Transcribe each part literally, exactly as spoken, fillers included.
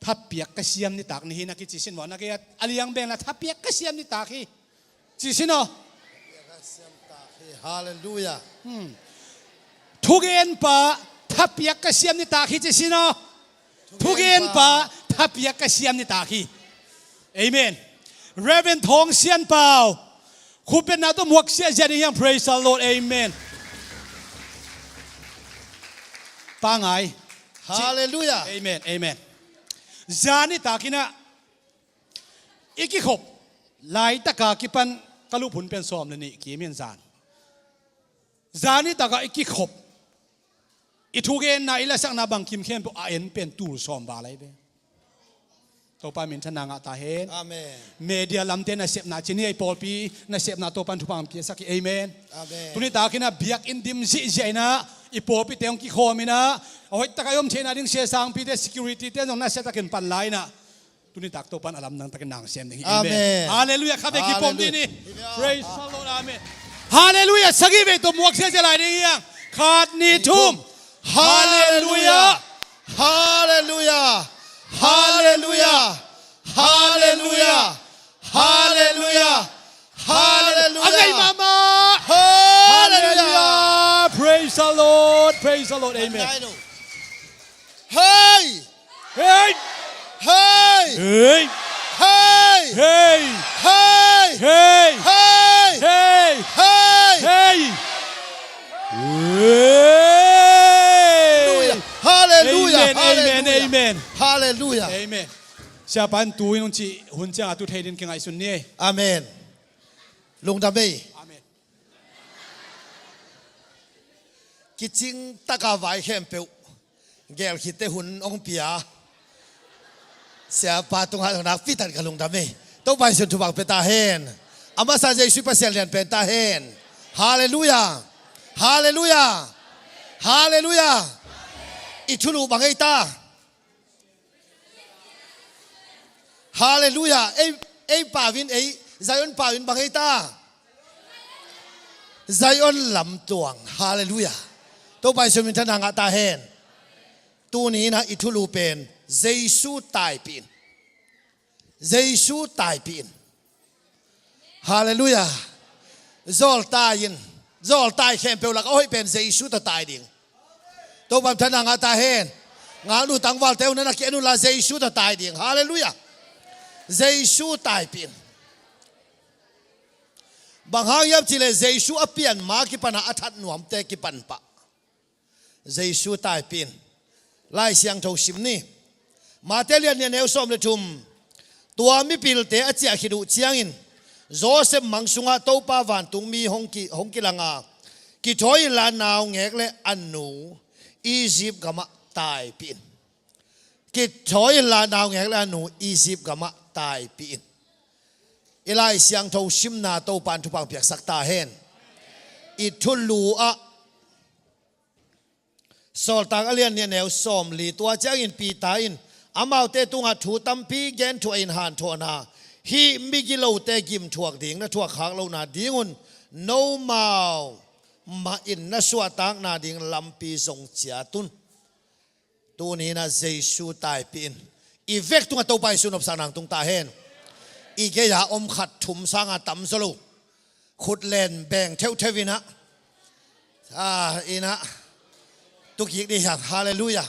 Thapiak ka siam nitak ni hi na kici sin maw, na kei a liang beng la thapiak ka siam nitak hi. Ci sin aw. Halleluia. Thugenpa thapiak ka siam nitak hi ci sin aw. Thugenpa thapiak ka siam nitak hi. Amen. Reverend Thawng Sian Pau. Khupetna tawh muak siahsiah ding hiang. Praise the Lord. Amen. Pangai. Halleluia. Amen. Amen. Zan nitak in ah i kikhop laitaka kipan ka luphun pen sawm le nih kim in zan. Zan nitakah i kikhop i thugenna i lasakna bangkim khempeuh a en pen tul sawm val ahi ve. Topa minthanna ngah ta hen. Amen. Media lamte nasepna ci ni a, i pawlpi nasepna Topan thupha piasak hi. Amen. Amen. Tuni takin ah biakinn dim zihziah in ah i pawlpite hong kikhawm in ah a hoih takah i om theihna ding siasangpite, security te zong nasia takin pan lai in ah tuni tak Topan a lamdang takin nang sem ding hi. Amen. Halleluia. Kha ve kipom dih ni. Hallelujah. Praise the Lord. Amen. Halleluia. Sagih vei tawh muak siasia lai ding hiang. Khat, nih, thum. Halleluia. Halleluia. Halleluia. Halleluia. Halleluia. Halleluia. A ngai mahmah. Halleluia. Praise the Lord. Praise the Lord. Amen. Hei! Hei! Hei! Hei! Hei! Hei! Hei! Hei! Hei! Hei! Halleluia. Amen. Amen. Amen. Halleluia. Amen. Siapa in tu in hong cih hun ciang a tu thei din kingaihsun ni. Amen. Lungdam ei. Amen. Kicing taka vai khempeuh gel khitte hun hong pia. Siapa tungah nakpi tak ka lungdam ei. Topa in sun thupha pia ta hen. A masa Jesu Pasian lian pen ta hen. Halleluia. Halleluia. Halleluia. I thulu bang ei ta. Halleluia. Ei, ei pau in, ei Zion pau in bang ei ta. Zion lamtuang. Halleluia. Topa in sun minthanna ngah ta hen. Tuni in ah i thulu pen Jesu taipih in. Jesu taipih in. Halleluia. Zawltai in, zawltai khempeuh lak a hoih pen Jesu tawh tai ding. Topa minthanna ngah ta hen. Ngalnu tangvalte uh na na ki-en un la Jesu tawh tai ding. Halleluia. Jesu taipih in. Bang hang hiam cih leh Jesu a pian ma kipan a a that nuamte kipan pah. Jesu taipih in. Lai Siangtho sim ni. Mate lian nih, a neu sawm le thum. Tua mipilte a ciah khit uh ciangin Josef mang sungah Topa vantungmi hong ki, hong kilang a, kithawi inla naungek le a nu Egypt gamah taipih in. Kithawi inla naungek le a nu Egypt gamah taipih in. I Lai Siangtho simna Topa in thupha piaksak ta hen. I thulu ah Sawltak a lian nih, a neu sawm li. Tua ciangin Peter in amaute tungah thu tampi gen thuahin hanthawhna, hih migilote gimthuak ding na thuak khak lohna dingun nomau mah in na suahtakna ding lampi zong ciat un. Tuni in ah Jesu taipih in. I vek tungah Topa in sun nopsak nang tung ta hen. I gei-a om khat thum sanga tamzaw lo. Khut len beng theuhtheuh in ah, ah, in ah, tu kik dih hiang. Halleluia.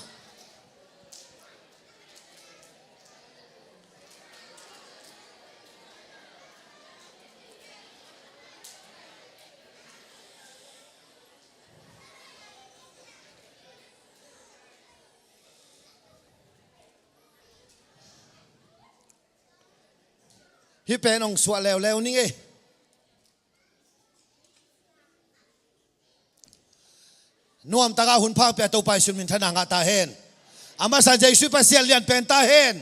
Hih pen hong suah leuleu ning ei. Nuamtaka hun pha pia Topa i sun minthanna ngah ta hen. A masa Jesu Pasian lian pen ta hen.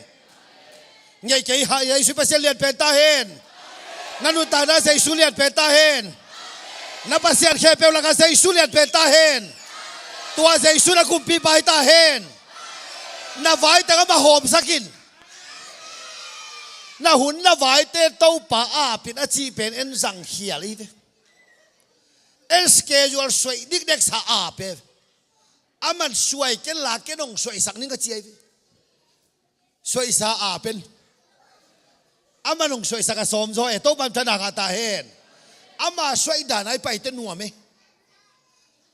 Ngei kei ha Jesu Pasian lian pen ta hen. Na nuntakna Jesu lian pen ta hen. Na pasian khempeuh lakah Jesu lian pen ta hen. Tua Jesu na kumpipa hi ta hen. Na vaiteng amah hawmsak in. Na hun na vaite Topa apin a cih pen en zangkhial hi ve. En schedule suaih dikdek sa a pe. Aman suai ken la ken hong suaihsak ning ka ci ahi ve. Suaihsa a pen. Aman hong suaihsak a sawm zaw e, Topan thana ngah ta hen. Ama suaih dan a i paite nuam e.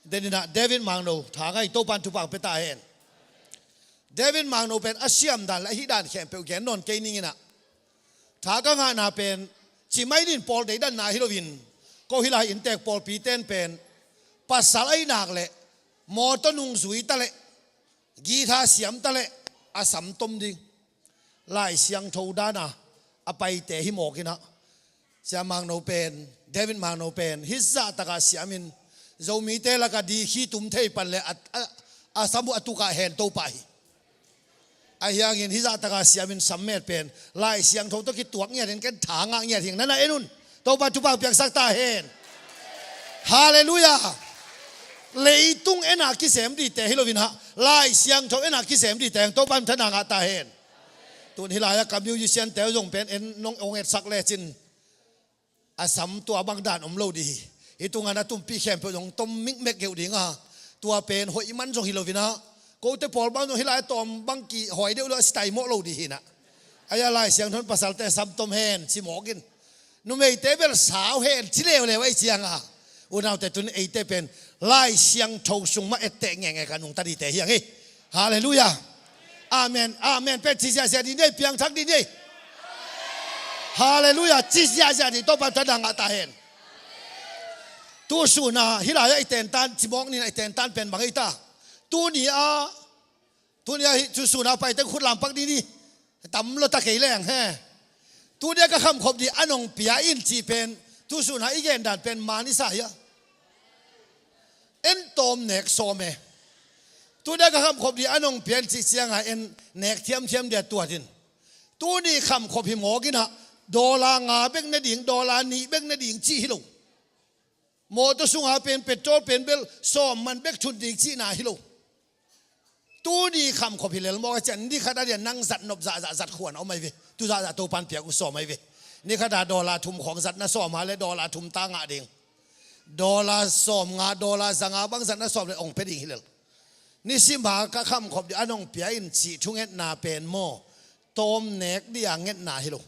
Deninah David Mangno tha ngai, Topan thupha pia ta hen. David Mangno pen a siam dan le a hih dan khempeuh gen nawn kei ning inah. Tha ka ngahna pen, ci mai nin pawl deidanna hi loin, ko hi lai inntek pawlpi ten pen, pasal a i nak leh, mawtaw nungzui ta leh, guitar siam ta leh, a sam tom ding. Lai Siangtho dana a paite hi mawk inah. Sia Mangno pen, David Mangno pen, hih zahtakah siamin, Zomite lakah dikhi tum thei pan le a, a, a sam uh a tukah hen to pah hi. Ahi hangin hih zahtakah siamin sammet pen Lai Siangtho tawh kituak ngiat in ken tha ngah ngiat hing nana en un. Topa thupha piaksak ta hen. Halleluiah. Leitung ena kisem dite hi loin ah, Lai Siangtho ena kisem dite hang Topa thana ngah ta hen. Tun hih lai-ah ka musician te uh zong pen en nong ong etsak lecin a sam tua bang dan om lo dih hi. Hih tungah na tumpih khempeuh zong tom mikmek geuh ding a, tua pen hoih man zong hi loin ah, kote pawl bang zong hih lai-ah tawm bang kihawi deuh lo a, sitai mawh lo dih hi nah. Ahi a Lai Siangtho in pasalte sam tom hen ci mawk in, numeite bel sau hen ci leuleu ahi cianga, unaute tun eite pen Lai Siangtho sung mah etteh ngenge ka nungta dite hi hang hi. Halleluiah. Amen. Amen pen ci ziahziah dih ni ei, piangthak dih ni ei. Halleluiah. Ci ziahziah dih, Topa thana ngah ta hen. Tu suna hih lai-ah i tentan, ci mawk ning a i tentan pen bang ei ta. Tuni a, tuni a hih tu suna paite khut lampak dih ni. Tam lo ta kei leng he. Tuni a ka khamkhop dih a nong pia in cih pen, tu suna i gen dan pen man i sa hi a. En tawm nek sawm e. Tuni a ka khamkhop dih a nong pia in cih cianga en nek thiamthiam dia tuat in. Tuni khamkhop hi mawk inah, dollar nga bek ne ding, dollar nih bek ne ding cih hi lo. Mawtaw sunga pen petrol pen bel sawm man bek thun ding cihna hi lo. Tuni khamkhop hi lel mawk a cian, ni khat a dia nang zat nop zahzah zat khuan a om ahi ve. Tu zahzah Topan piak uh sawm ahi ve. Ni khat a dollar thum khawng zat na sawm a le dollar thum ta ngah ding. Dollar sawm nga, dollar za nga bang zat na sawm le ong pia ding hi lel. Nisim a ka khamkhop dih a nong pia in cih thungetna pen maw, tawm nek dih a ngetna hi lo.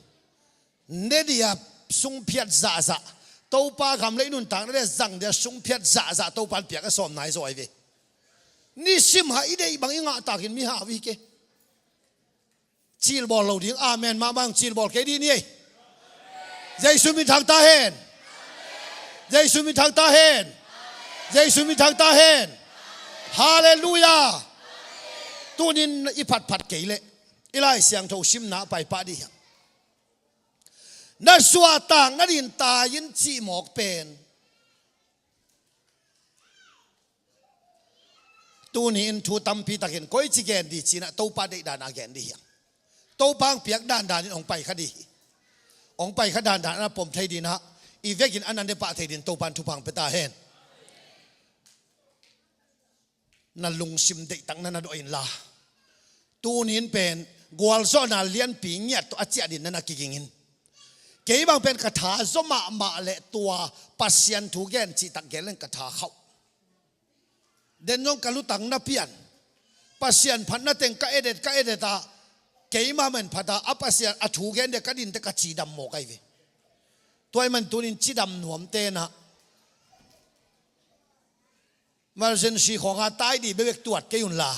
Ne dih a sungphiat zahzah, Topa gam le i nuntakna dih a zang dih a sungphiat zahzah Topan piak a sawm nai zaw ahi ve. Nisim a i deih bang i ngahtakin mi hau hi ke. Cilbawl lo ding, amen mahmah hong cilbawl kei dih ni ei. Jesu min thang ta hen. Jesu min thang ta hen. Jesu min thang ta hen. Halleluiah. Tunin i phatphat kei leh i Lai Siangtho simna a paipah dih hiam? Na suahtak nadin tai in cih mawk pen, tuni in thu tampi takin koici gen dih cinah Topa deih dana gen dih hiam? Topa hong piak dandan in hong pai kha dih hi. Hong pai kha dandan a pom thei dinah, i vekin a na ne pah thei din Topan thupha hong pia ta hen. Na lungsim deihtak na na dawh inla, tunin pen gualzawhna lianpi ngiat tawh a ciah din na na kiging in. Kei bang pen ka tha zaw mahmah leh tua Pasian thu gen cihtak gen leng ka tha khauh. Den zong ka lutang na pian. Pasian phatna teng ka edet ka edet a, keimah man phat a, a Pasian a thu gen deh ka dinte ka cidam mawk ahi ve. Tua ahih man tunin cidam nuam tenah emergency khawnga tai dih bekbek tuat kei unla,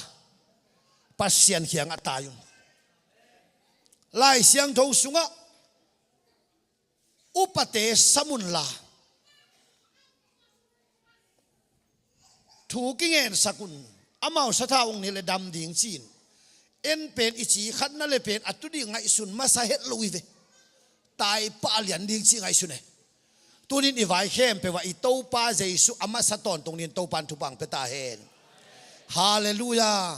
Pasian kiangah tai un. Lai Siangtho sungah upate sam unla, thu kingensak un. Amau sathau hong nih le dam ding ci-in, en pen i ci khatna le pen a tu dih ngaihsun masa het lo hi ve. Tai pah lian ding ci ngaihsun e. Tunin i vai khempeuh ah i Topa Jesu a masa tawntung dingin Topan thupha hong pia ta hen. Halleluiah.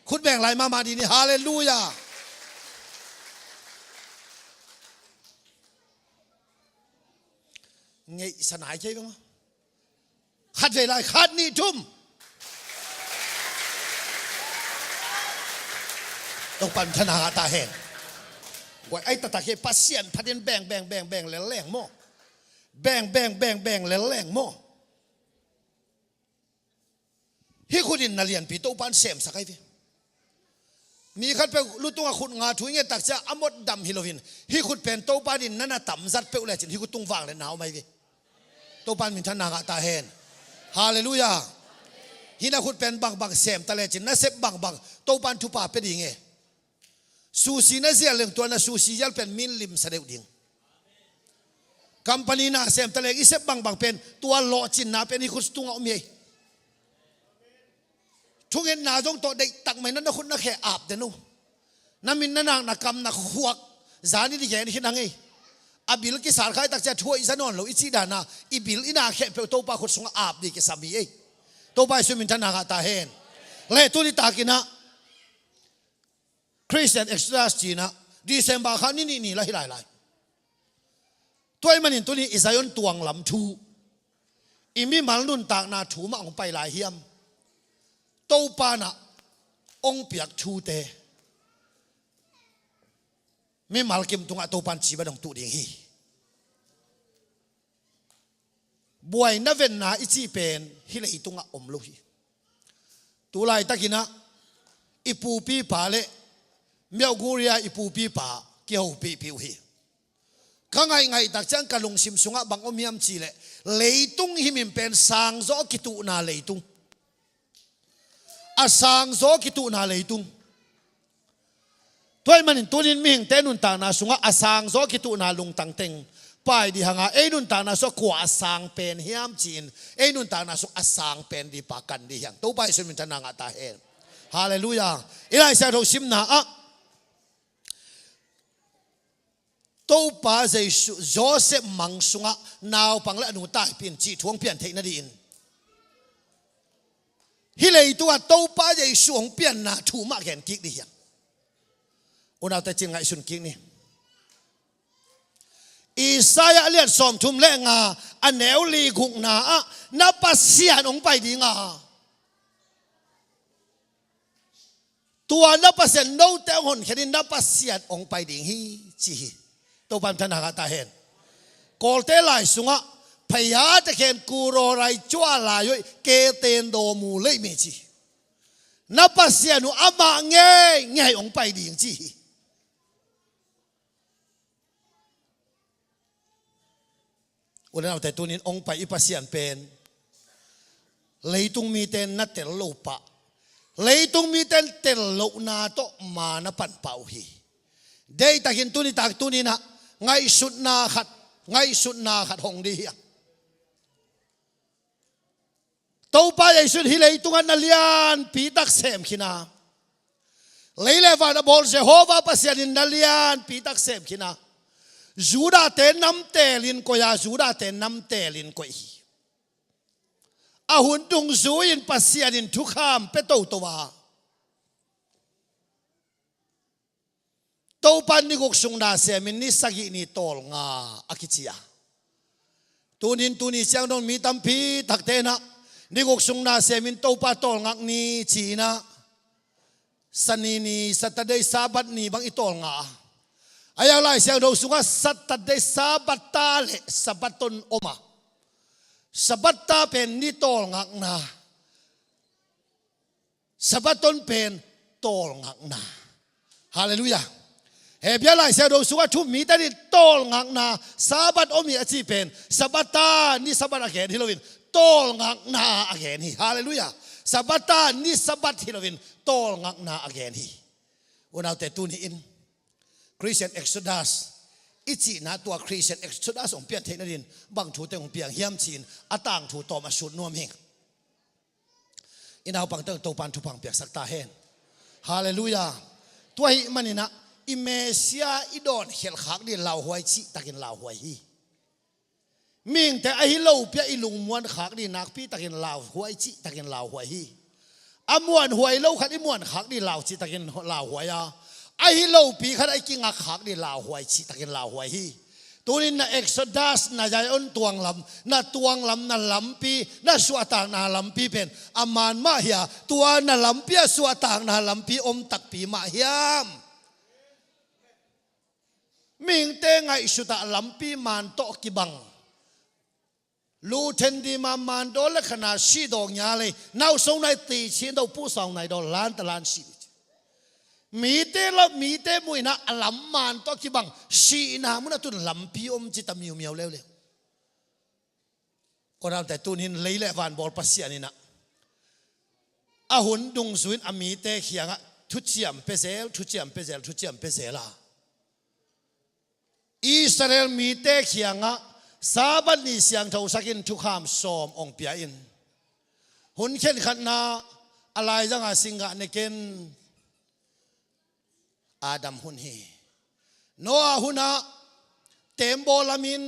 Khut beng lai mahmah dih ni, halleluiah. Ngeihsa nai kei veng aw. Khatvei lai, khat, nih, thum. Topan thana ngah ta hen. Guai, ai taktak hi, Pasian phatin beng beng beng beng lel leng maw. Beng beng beng beng lel leng maw. Hih khutin na lianpi Topan semsak ahi ve. Mi khatpeuh lu tungah khut nga thu i nget tak ciang a mot dam hi loin, hih khut pen Topa adingin na na tam zat peuh lecin hih khut tung vangliatna om ahi ve. Topa in minthanna ngah ta hen. Halleluiah. Hih na khut pen bangbang sem ta lecin, na sep bangbang Topa in thupha pia ding e. Sushi na zial leng tua na sushi zial pen min limsa deuh ding. Company na sem ta leng i sep bangbang pen tua lawhcinna pen hih khut tungah om hi. Thungetna zong tawh deihtak mai na na khut na khe ap den uh. Na min na nak na kam na khuak zan in i gen khin a ngei. A bil kisat khai tak ciang thuaih za nawn lo i cih dana i bil i na khempeuh Topa khut sungah ap ding kisam hi ei. Topa Jesu minthanna ngah ta hen. Le tuni takin ah Christian Exodus ci-in ah December kha ni nih ni la hi lailai. Tua ahih manin tuni i Zion tuang lam thu, i mimal nuntakna thu mah hong pai lai hiam? Topa in ah hong piak thute mimal kim tungah Topa in cibat hong tuh ding hi. Buaina venna i cih pen hih leitungah om lo hi. Tu laitakin ah i pupipa le Myaungurya i pupipa kihopihpih uh hi. Ka ngaihngaih tak ciang ka lungsim sungah bang om hiam cih leh, leitung himhim pen sangzaw kituhna leitung. A sangzaw kituhna leitung. Tua ahih manin tunin mihingte nuntakna sungah a sangzaw kituhna lungtang teng pai dih hang a, ei nuntakna sungah kua a sang pen hiam ci-in ei nuntakna sungah a sang pen dih pa kan dih hiam? Topa Jesu minthanna ngah ta hen. Halleluiah. I Lai Siangtho simna ah Topa Jesu Joseph mang sungah naupang le a nu taipih in cih thu hong pian theih nadingin, hih leitungah Topa Jesu hong pianna thu mah gen kik dih hiam? Unaute, cin ngaihsun kik ni. Isaiah a lian sawmthum le nga, a neu li gukna ah na Pasian hong pai ding a, tua na Pasian note hong honkhiat in na Pasian hong pai ding hi, ci hi. Topa in minthanna ngah ta hen. Kawlte lai sungah phaya tekhen kuro rai cua lai hoih keten daw mu leih mi ci. Na Pasian uh amah ngeingei hong pai ding ci hi. U le naute, tunin hong pai i Pasian pen leitung mite na tel lo pah, leitung mite tel lohna tawh ma na pan pah uh hi. Deihtakin tuni tak tuninah ngaihsutna khat, ngaihsutna khat hong dih hi a. Topa Jesu in hih leitungah na lianpi tak sem khin a, lei le van a bawl Jehovah Pasian in na lianpi tak sem khin a, Judah-te namtel in koih a, Judah-te namtel in koih hi. A hun dungzui-in Pasian in thukham pia toto a, Topa in ni guk sung na semin ni sagih ni tawlnga a kici a. Tunin tuni ciang dong mi tampi takte inah ni guk sung na semin Topa tawlngak ni ci-inah, Sani ni, Saturday, Sabbath ni bang i tawlnga a. A yang Lai Siangtho sungah Saturday, Sabbath ta le Sabbaton om a. Sabbath ta pen ni tawlngakna, Sabbaton pen tawlngakna. Halleluiah. Hebrew Lai Siangtho sungah thu mite nih tawlngakna, Sabbath om hi a ci pen Sabbath ta ni Sabbath a gen hi loin tawlngakna a gen hi. Halleluiah. Sabbath ta ni Sabbath hi loin tawlngakna a gen hi. Unaute, tuni-in Christian Exodus i cihna, tua Christian Exodus hong pian theih nadingin bang thute hong piang hiam ci-in a tangthu tawm a sut nuam hi. I naupangte Topa in thupha hong piaksak ta hen. Halleluiah. Tua ahih maninah i Messiah i dawn khelh khak ding lauhuai cihtakin lauhuai hi. Mihingte ahi lopi-ah i lungmuan khak ding nakpitakin lauhuai cihtakin lauhuai hi. A muanhuai lo khat i muan khak ding lau cihtakin lauhuai a, ahi lopi khat a i kingak khak ding lauhuai cihtakin lauhuai hi. Tunin na Exodus, na Zion tuanglam, na tuanglam, na lampi, na suahtakna lampi pen a man mah hi a, tua na lampi ah suahtakna lampi om takpi mah hiam? Mihingte ngaihsutah lampi man tawh kibang. Lu then dima man daw le khana sih daw ngia lei, nau song nai ti chin daw pu song nai daw lan ta lan sih. Mite lam, mite muhna a lam man tawh kibang sihna munah tun lampi om ci ta miumiau leuleu. Aw, naute, tunin lei le van bawl Pasian in ah a hun dungzui in a mite kiangah thuciam pia zel, thuciam pia zel, thuciam pia zel a, Israel mite kiangah Sabbath ni siangthosak in thukham sawm hong pia in. Hun khenkhatna a laizanga singgah ne ken Adam hun hi. Noah hunah tembaw lam in,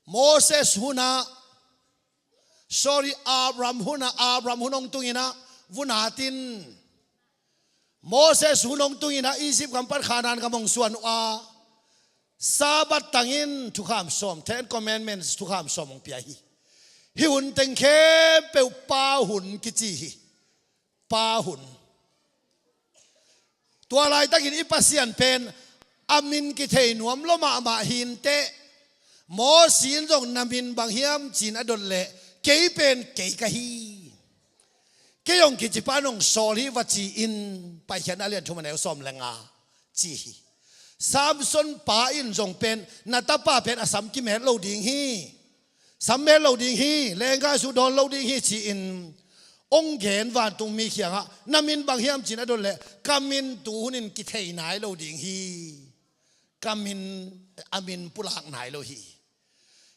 Moses hunah, sorry, Abraham hunah, Abraham hun hong tung in ah vun hat in. Moses hun hong tung in ah Egypt gam pan Canaan gam hong suan uh a, Sabbath tangin thukham sawm, Ten Commandments thukham sawm hong pia hi. Hih hun teng khempeuh Pa hun kici hi. Pa hun. Tua laitakin i Pasian pen a min kithei nuam lo mahmah hi inteh, Moses in zong na min bang hiam ci-in a dot leh, kei pen kei ka hi, kei hong kici pa nong sawl hi va ci-in, Paikhiatna a lian thum a neu sawm le nga ci hi. Samson pa in zong pen na tapa pen a sam kimet lo ding hi, sam met lo ding hi, lenggai su dawn lo ding hi ci-in hong gen, vantungmi kiangah na min bang hiam ci-in a dot leh, ka min tu hunin kithei nai lo ding hi, ka min, a min pulak nai lo hi.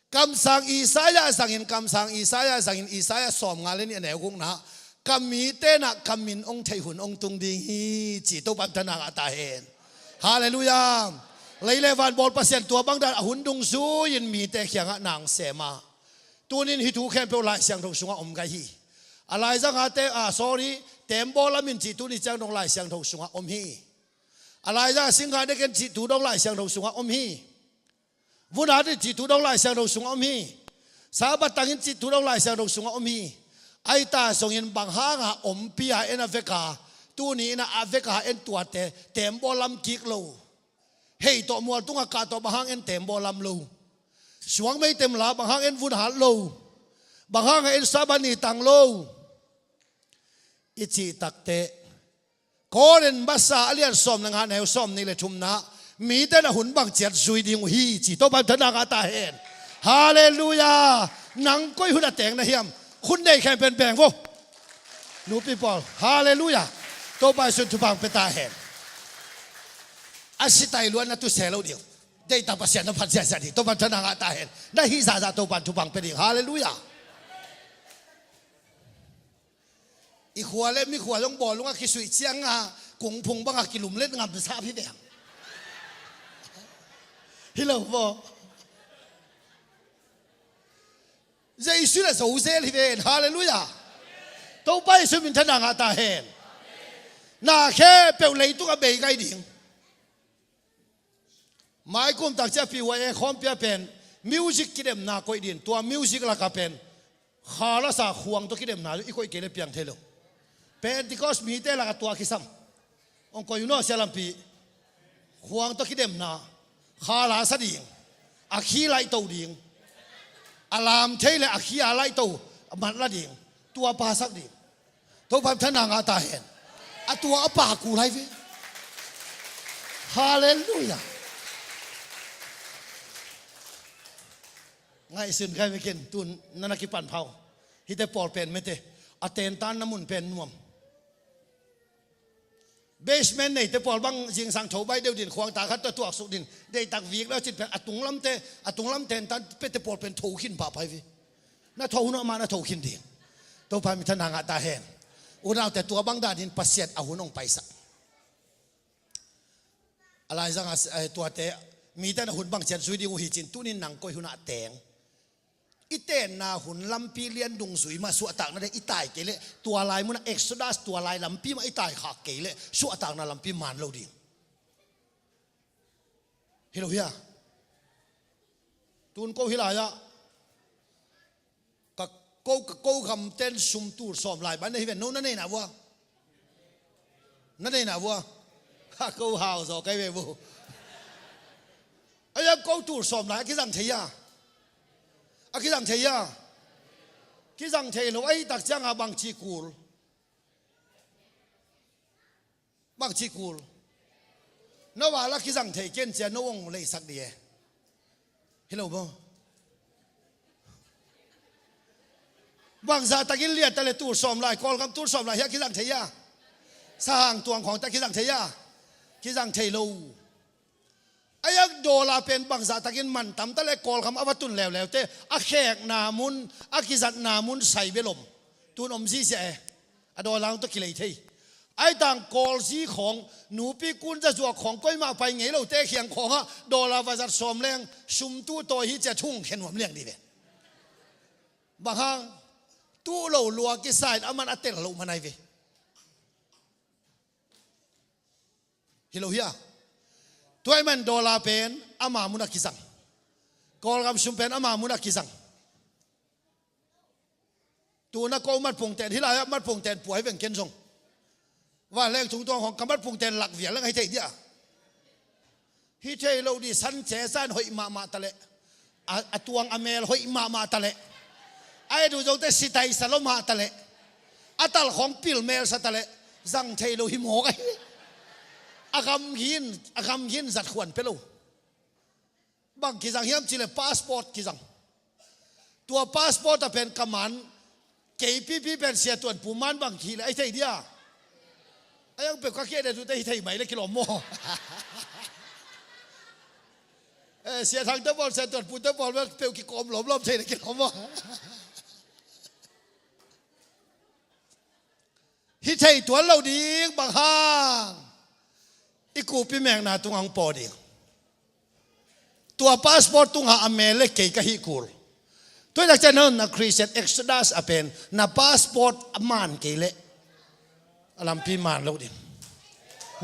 Kamsang Isaiah zangin, kamsang Isaiah zangin, Isaiah sawmnga le nih a neu gukna, ka mite in ah ka min hong thei hun hong tung ding hi ci. Topa in thana ngah ta hen. Halleluiah. Lei le van bawl Pasian tua bangdan a hun dungzui in mite kiangah na sem a, tunin hih thu khempeuh Lai Siangtho sungah om gai hi. A laizanga te, ah, sorry, tembaw lam in cih tuni ciang dong Lai Siangtho sungah om hi. A laizanga singgah ne ken cih thu dong Lai Siangtho sungah om hi. Vun hat in cih thu dong Lai Siangtho sungah om hi. Sabbath tangin cih thu dong Lai Siangtho sungah om hi. Ahi ta zongin bang hanga ompi a en a veka, tuni in ah a veka en tuate tembaw lam kik lo, hei tawh mual tungah kah tawh bang hang en tembaw lam lo, suang mei tem la bang hang en vun hat lo, bang hanga en Sabbath ni tang lo i cih takteh, Korin masa a lian sawm le nga neu sawmnih le thumna, mite in ah hun bang ciat zui ding uh hi ci. Topa in thana ngah ta hen. Halleluiah. Nang koi hun a teng na hiam? Hun nei khempeuh in beng vo. Nupi pawl, halleluiah. Topa Jesu in thupha hong pia ta hen. A si tai luat na tu se lo ding. Deihtak Pasian na phat ziahziah ding. Topa in thana ngah ta hen. Na hih zahzah Topa in thupha hong pia ding. Halleluiah. I khua le mi khua zong bawlung a kisuih cianga kungphung banga kilumlet ngamsa hi veng. Hi lo maw? Jesu in a zo zel hi ven. Halleluiah. Topa Jesu min thana ngah ta hen. Na khempeuh leitung a bei gai ding. Maikum takciang P Y A khawmpia pen music kidemna koih ding, tua music lakah pen kha lasa khuang tawh kidemna i koih kei le piang thei lo. Pentecost mite lakah tua kisam. Hong koih un aw, sia lampi. Khuang tawh kidemna, kha lasa ding, a khi laihto ding, a lam thei le a khi a laihto, a mat la ding, tua pasak ding. Topa in thana ngah ta hen. A tua a pa kul lai ve. Halleluiah. Ngaihsun kai ve ken, tun na na kipan phau. Hihte pawl pen mete, a tentanna mun pen nuam. Basement neite pawl bang zingsang tho bai deuh din, khuang ta khat tawh tuaksuk din, deihtak vik lo cin pen a tunglamte, a tunglam tentan pete pawl pen tho khin pahpah hi ve. Na tho hun amah na tho khin ding. Topa min thana ngah ta hen. Unaute, tua bang danin Pasian a hun hong paisak. A laizanga, eh, tuate, mite in a hun bang ciat zui ding uh hi cin, tunin nang koi hunah teng. I tenna hun lampi lian dungzui mah suahtakna ding i tai kei leh, tua lai munah Exodus, tua lai lampi mah i tai khak kei leh, suahtakna lampi man lo ding. Hi lo hia? Tun ko hi lai-ah ka ko, ka ko gamten sum tul sawm lai ban na hi ven, no na neina vua? Na neina vua? Ha, ko hau zaw kai ve bu. Aia, ko tul sawm lai a kizang thei a? A kizang thei a? Kizang thei lo, ahi tak cianga bangci kul? Bangci kul? No val a kizang thei ken cia no ong leisak dih e. Hi lo maw? Bangzah takin liat ta le tul sawm lai, Kawlgam tul sawm lai hi a kizang thei a? Sahang tuang khawng ta kizang thei a? Kizang thei lo. A yak dollar pen bangzah takin man tam ta le Kawlgam a va tun leuleu te a khekna mun, a kizatna mun sai belom tun om zizia e. A dollar tawh kilei thei. Ai tang Kawlzi khawng, nupi kun zazuak khawng, koimah pai ngei lo te khiang khawngah dollar va zat sawm leng sum tu tawi hi cia thung khen nuam liang dih ve. Bang hang? Tu lo lua kisa in a man a tel lo man ai ve. Hi lo hia? Tuai man dollar pen ama mun a kizang. Kawlgam sum pen ama mun a kizang. Tuna ko mat pungten, hi lai-ah mat pungten puai veng ken zong. Vanleng tung tuang hong ka mat pungten lak vial leng hi thei dia. Hi thei lo di san ce san hoih mahmah ta leh. A, a tuang a mel hoih mahmah ta leh. A edu zongte sitai sa lo mah ta leh. A tal khawng pil mel sa ta leh. Zang thei lo hi mawk ahi. A gam hin, a gam hin zat khuan pe lo. Bang kizang hiam cileh passport kizang. Tua passport a pen ka man, kei pipi pen Sia Tuan Pu man bang kileh ai thei dia. A yang peuh ka kia de tute hi thei mai le kilawm maw? Eh, Sia Thang te bawl, Sia Tuan Pu te bawl, peuh kikawm lawmlawm thei le kilawm maw? Hi thei tuan lo ding bang hang? I kupi mekna tungah hong paw ding. Tua passport tungah a mel le kei ka hih kul. Tuai tak ciang na Christian Exodus a pen na passport a man kei leh a lampi man lo ding.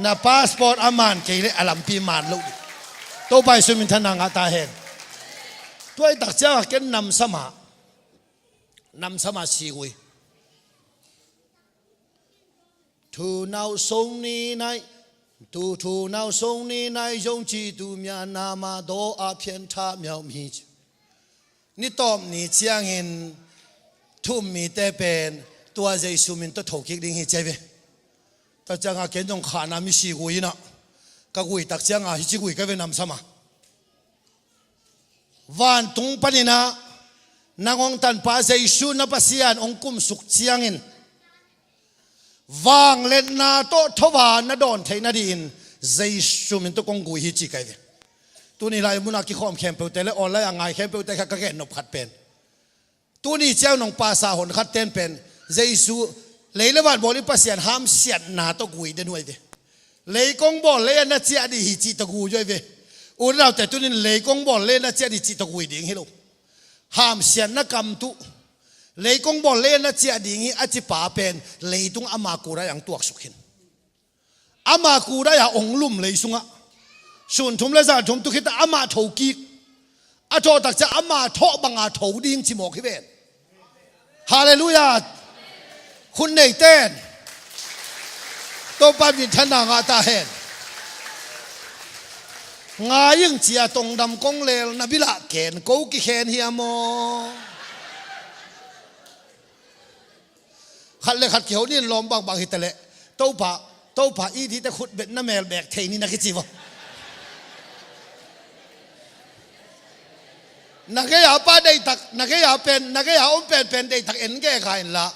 Na passport a man kei leh a lampi man lo ding. Topa Jesu min thanna ngah ta hen. Tuai tak ciang a ken namsama, namsama si ui. Thu nau song ni nai, tu thu nau song ni nai zong ci tu mya nama do a phian tha miau mi ci. Ni tawp ni ciangin thum mite pen tua Jesu min tawh thokik ding hi ci ai ve. Tua ciangah ken zong khana mi si gui inah ka gui tak ciangah hi ci gui ka ve namsama. Vantung paninah nang hong tanpa Jesu na Pasian hong kumsuk ciangin vangliatna tawh thova na dawn theih nadingin Jesu min tawh kong gui hi ci kai ve. Tuni lai munah kikhawm khempeuhte le online a ngai khempeuhte kha ka gen nop khat pen tuni ciang nong pasa hon khat ten pen Jesu lei le van bawl i Pasian hamsiatna tawh gui den huai ve. Leikong bawl lei a na ciah dih hi cih tawh gui huai ve. U le naute tunin leikong bawl lei a na ciah dih cih tawh gui ding hi lo. Hamsiatna kam tuh. Leikong bawl lei a na ciah ding hi a ci pa pen leitung ama kura ang tuaksuk hin. Ama kura a ong lum lei sungah sun thum le zan thum tu khita ama thokik. A thawh tak ciang ama thawh banga tho ding ci mawk hi ven. Halleluiah. Hun nei ten Topa min thanna ngah ta hen. Ngai ing cia tongdam kong lel na bilah ken ko kikhen hiam maw? Khat le khat kiho nin lawm bangbang hi ta leh Topa, Topa i dite khutbetna mel bek thei ni na kici vaw. Na gei a pa deitak, na gei a pen, na gei a om penpen deitak en gei kha in la.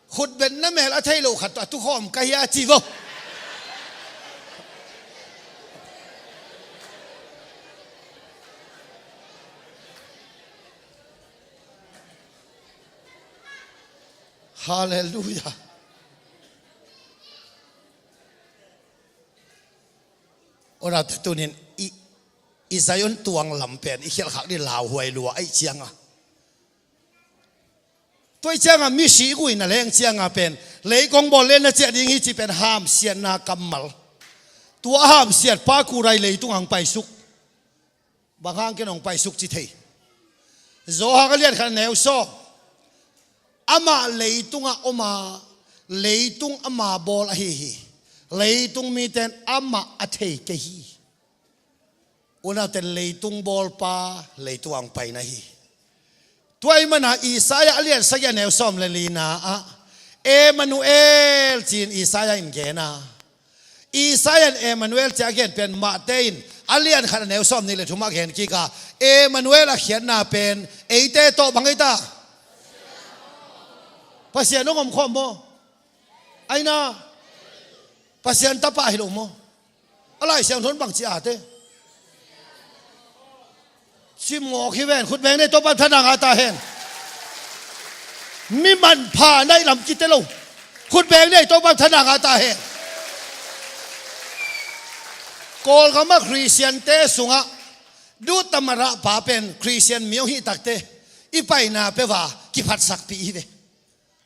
Khutbetna mel a thei lo khat a tukhawm ka hi a ci vaw. Halleluiah. Ona tunin i, i Zion tuang lam pen i khialh khak dih lauhuai lua aih cianga. Tuai cianga misi guina leng cianga pen leikong bawl le na ciah ding hi ci pen hamsiatna kammal. Tua hamsiat pa kurai leitung ang paisuk. Bang hang ken hong paisuk ci thei. Johan a lian khat a neu sawm. Amah leitungah om a, leitung ama bawl ahi hi. Leitung miten amah a thei kei hi. Unauten leitung bawlpa leitung ang paina hi. Tua i mana Isaiah a lian sagih a neu sawm le lina ah Emmanuel ci-in Isaiah in gen a. Isaiah in Emmanuel ci a gen pen Matthai in a lian khat a neu sawm nih le thum ah gen kik a, Emmanuel a khiatna pen eite tawh bang ei ta? Pasian hong omkhawm maw? Aina Pasian tapa hi lo maw? A Lai Siangtho in bangci a te? Cimawk hi ven, khut beng nei, Topa in thana ngah ta hen. Mi manpha na hih lam kite lo. Khut beng nei, Topa in thana ngah ta hen. Kawlgam ah Khristiante sungah duhtam a dah pa pen Khristian mi hong hih takte i paina peuh ah kiphatsakpih hi ve.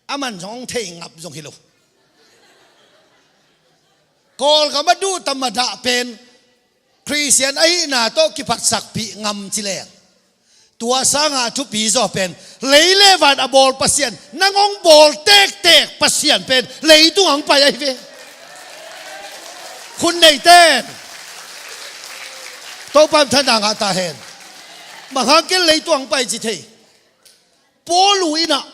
Aman zong hong thei ngap zong hi lo. Kawlgam ah duhtam a dah pen Khristian ahihna tawh kiphatsakpih ngam ci leng, tua sangah a thupi zaw pen lei le van a bawl Pasian, nang hong bawl tektek Pasian pen leitung ah hong pai ahi ve. Khut nei ten, Topa in thana ngah ta hen. Bang hang ken leitung ah hong pai ci thei? Paul in ah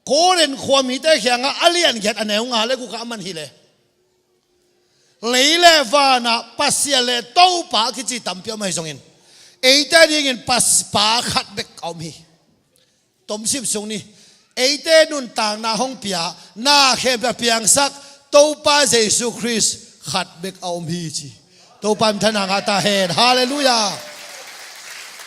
Korin khuamite kiangah a lian giat a neu nga le guk ah a man hi le, lei le van ah Pasian le Topa kici tampi om ahi zongin, eite dingin Pas-, Pa khat bek a om hi. Tomsim sung ni, eite nuntakna hong pia, na khempeuh a piangsak Topa Jesu Khrist khat bek a om hi ci. Topa in thana ngah ta hen. Halleluiah.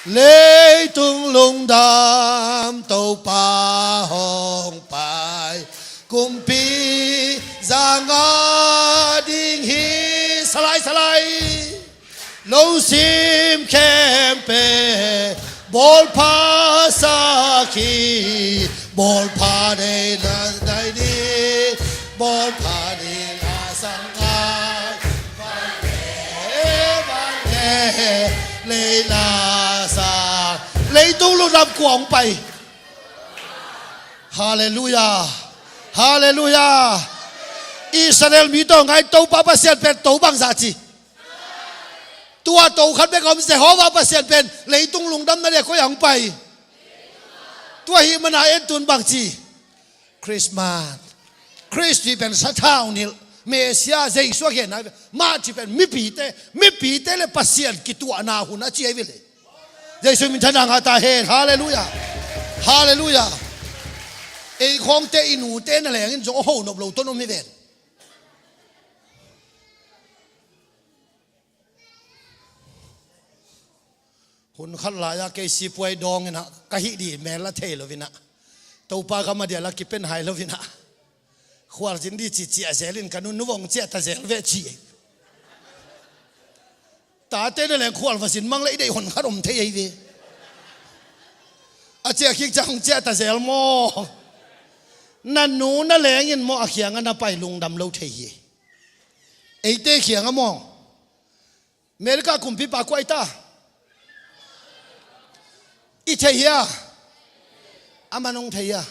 Leitung lungdam Topa hong pai, kumpi za ngah ding hi. Salai, salai. Lungsim khempeuh bawlpha sak hi. Bawlpha nei na dai ni, bawlpha nei na sang ngai. Leila sa, leitung lungdam kua hong pai? Halleluiah. Halleluiah. Israel mi tawh ngai Topa Pasian pen to bangzah ci? Tua to khat bek a om Jehovah Pasian pen leitung lungdamna dia koi ah hong pai? Tua ahih manin en tun bangci? Christmas. Christ pen sathau nilh, Messiah, Jesu a genna, Mah ci pen mipite, mipite le Pasian kituahna hun a ci ahi ve le. Jesu min thana ngah ta hen. Halleluiah. Halleluiah. Ei khawngte, i nute na lengin zong a ho nop lo ton om hi ven. Hun khat lai-ah kei sipuai dawng inah ka hih dih mel a thei lo inah, Topa gam a dial a kipen hai lo inah, khualzin dih ci ciah zel in ka nu, nu vong ciah ta zel ve ci. Tate na leng khual va zin mang le i deih hon khat om thei ei ve. A ciah khik ciang hong ciah ta zel maw? Na nu na leng in maw a khiang a na pai lungdam lo thei hi. Eite khiang a maw? America kumpipa kua i ta? I thei hia? Aman hong thei hia?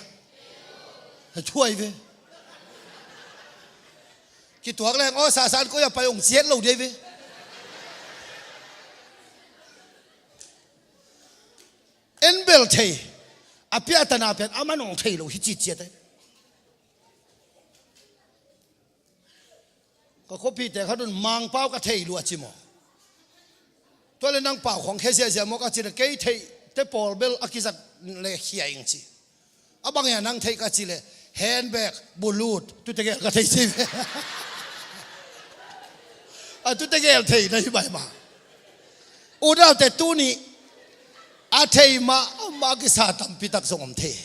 Thuai ve. Kituak leng aw sasan koi a pai hong ciat lo dei ve. En bel thei. A piahtana pen aman hong thei lo hi ciciat ei. Ka khuapite khat un Mangpau ka thei lua ci maw? Tua le nang pau khong khia ziahziah maw ka ci le kei theih te pawl bel a kizat le khia ing ci. A bang hia nang theih ka ci le handbag, bulut, tute gel ka thei ci. A tute gel thei na hi bai ma. Udaute tuni a thei mah mah kisa tampi tak zong om thei.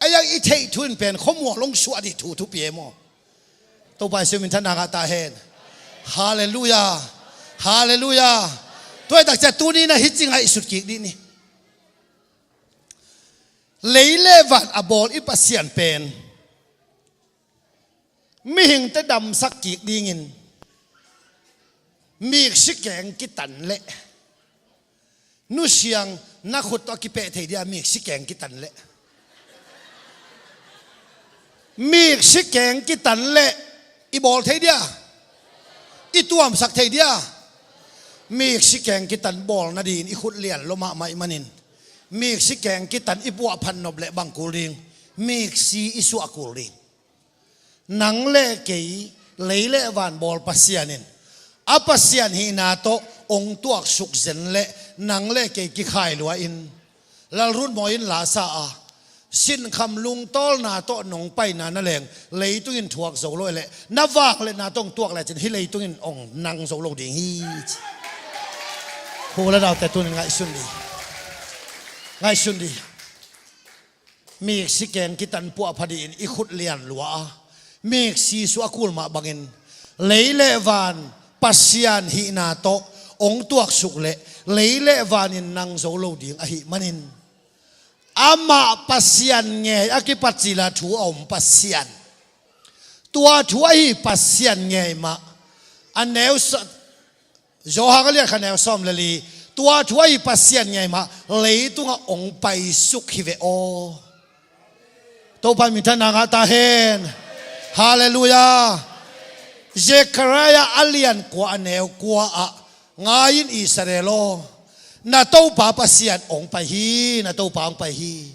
A iang i theih thu in pen khuamual hong suah dih thu thupi e maw? Topa Jesu min thana ngah ta hen. Halleluiah. Halleluiah. Tua hi takcia tuni na hi ci ngaihsut kik dih ni. Lei le van a bawl i Pasian pen mihingte damsak kik dingin miksi keng kitan leh nusiang na khut tawh a kipeh thei dia miksi keng kitan leh. Miksi keng kitan leh i bawl thei dia, i tuamsak thei dia. Miksi keng kitan bawl nadin i khut lian lo mahmah ih manin miksi keng kitan i puahphat nop leh bang kul ding? Miksi i suah kul ding. Nang le kei Lei le van bawl Pasian in a Pasian hihna tawh hong tuaksuk zen leh nang le kei kikhai lua in, lalrut mawi in la sa a, sinkham lungtawlna tawh nong paina na leng leitung in thuak zo lo leh na vangliatna tawh hong tuak lecin hih leitung in hong nang zo lo ding hi, ci. Hu le naute, tunin ngaihsun dih. Ngaihsun dih. Miksi keng kitan puahpha dih in i khut lian lua a, miksi suah kul mah bangin lei le van Pasian hihna tawh hong tuaksuk leh lei le van in nang zo lo ding ahih manin, amah Pasian ngei a kipat cila thu a om Pasian, tua thu ahi Pasian ngei mah. A neu sa-, Johan a lian khat neu sawm le li, tua thu ahi Pasian ngei mah leitungah hong paisuk hi ve aw. Topa minthanna ngah ta hen. Halleluiah. Zekhariah a lian kua a neu kua ah, ngai in Israel aw, na Topa Pasian hong pai hi, na Topa hong pai hi.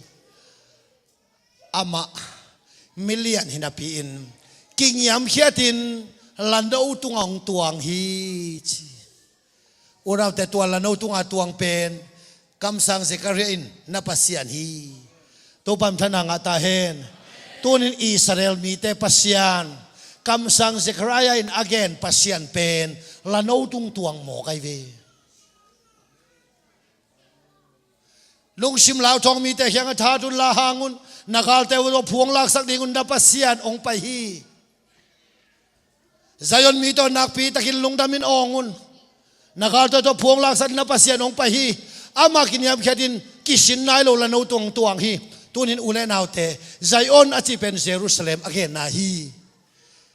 Amah milian hi napi-in kingiamkhiatin lano tungah hong tuang hi, ci. Unaute, tua lano tungah tuang pen kamsang Zekhariah in na Pasian hi. Topa minthanna ngah ta hen. Tunin Israel mite Pasian, kamsang Zekhariah in a gen Pasian pen lano tung tuang mawk ahi ve. Lungsim lauthawng mite kiangah tha tun la hang un. Na galte uh tawh phuang laksak ding un, na Pasian hong pai hi. Zion mite aw, nakpi takin lungdamin awng un. Na galte uh tawh phuang laksak, na Pasian hong pai hi. Amah kiniamkhiatin kisin nai lo lano tung hong tuang hi. Tunin u le naute, Zion a cih pen Jerusalem a genna hi.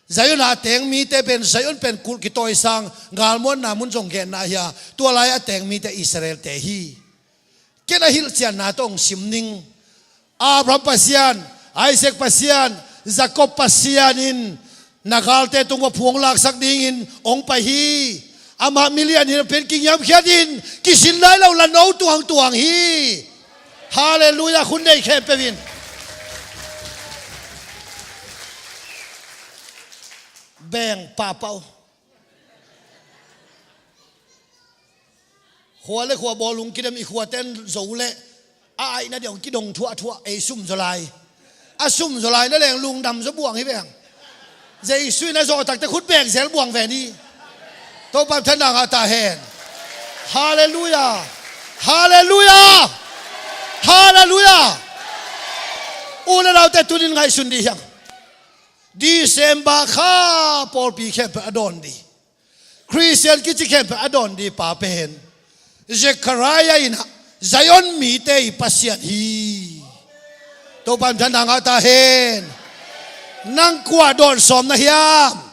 Zion a teng mite pen, Zion pen kulh kitawisang, galmuanna mun zong genna hi a, tua lai a teng mite Israel-te hi. Ken a hilhcianna tawh hong sim ning. Abraham Pasian, Isaac Pasian, Jacob Pasian in na galte tung uah phuang laksak dingin hong pai hi. Amah milian hi napi-in kingiamkhiatin kisin nai lo lano tung hong tuang hi. Halleluiah. Khut nei khempeuh in. Beng pahpah uh. Khua le khua bawlung kidem, i khuaten zo leh a aihna deuh kidong thuahthuah, ei sum zaw lai. A sum zaw lai na leng lungdam zaw buang hi veng. Jesu in a zawh takte khut beng zel buang ven hi. Topa minthanna ngah ta hen. Halleluiah. Halleluiah. Halleluiah. U le naute, tunin ngaihsun dih hiang. December kha pawlpi khempeuh a dawn dih, Khristian kici khempeuh a dawn dih pa pen Zekhariah in ah Zion mite i Pasian hi. Topa in minthanna ngah ta hen. Nang kua dawn sawm na hiam?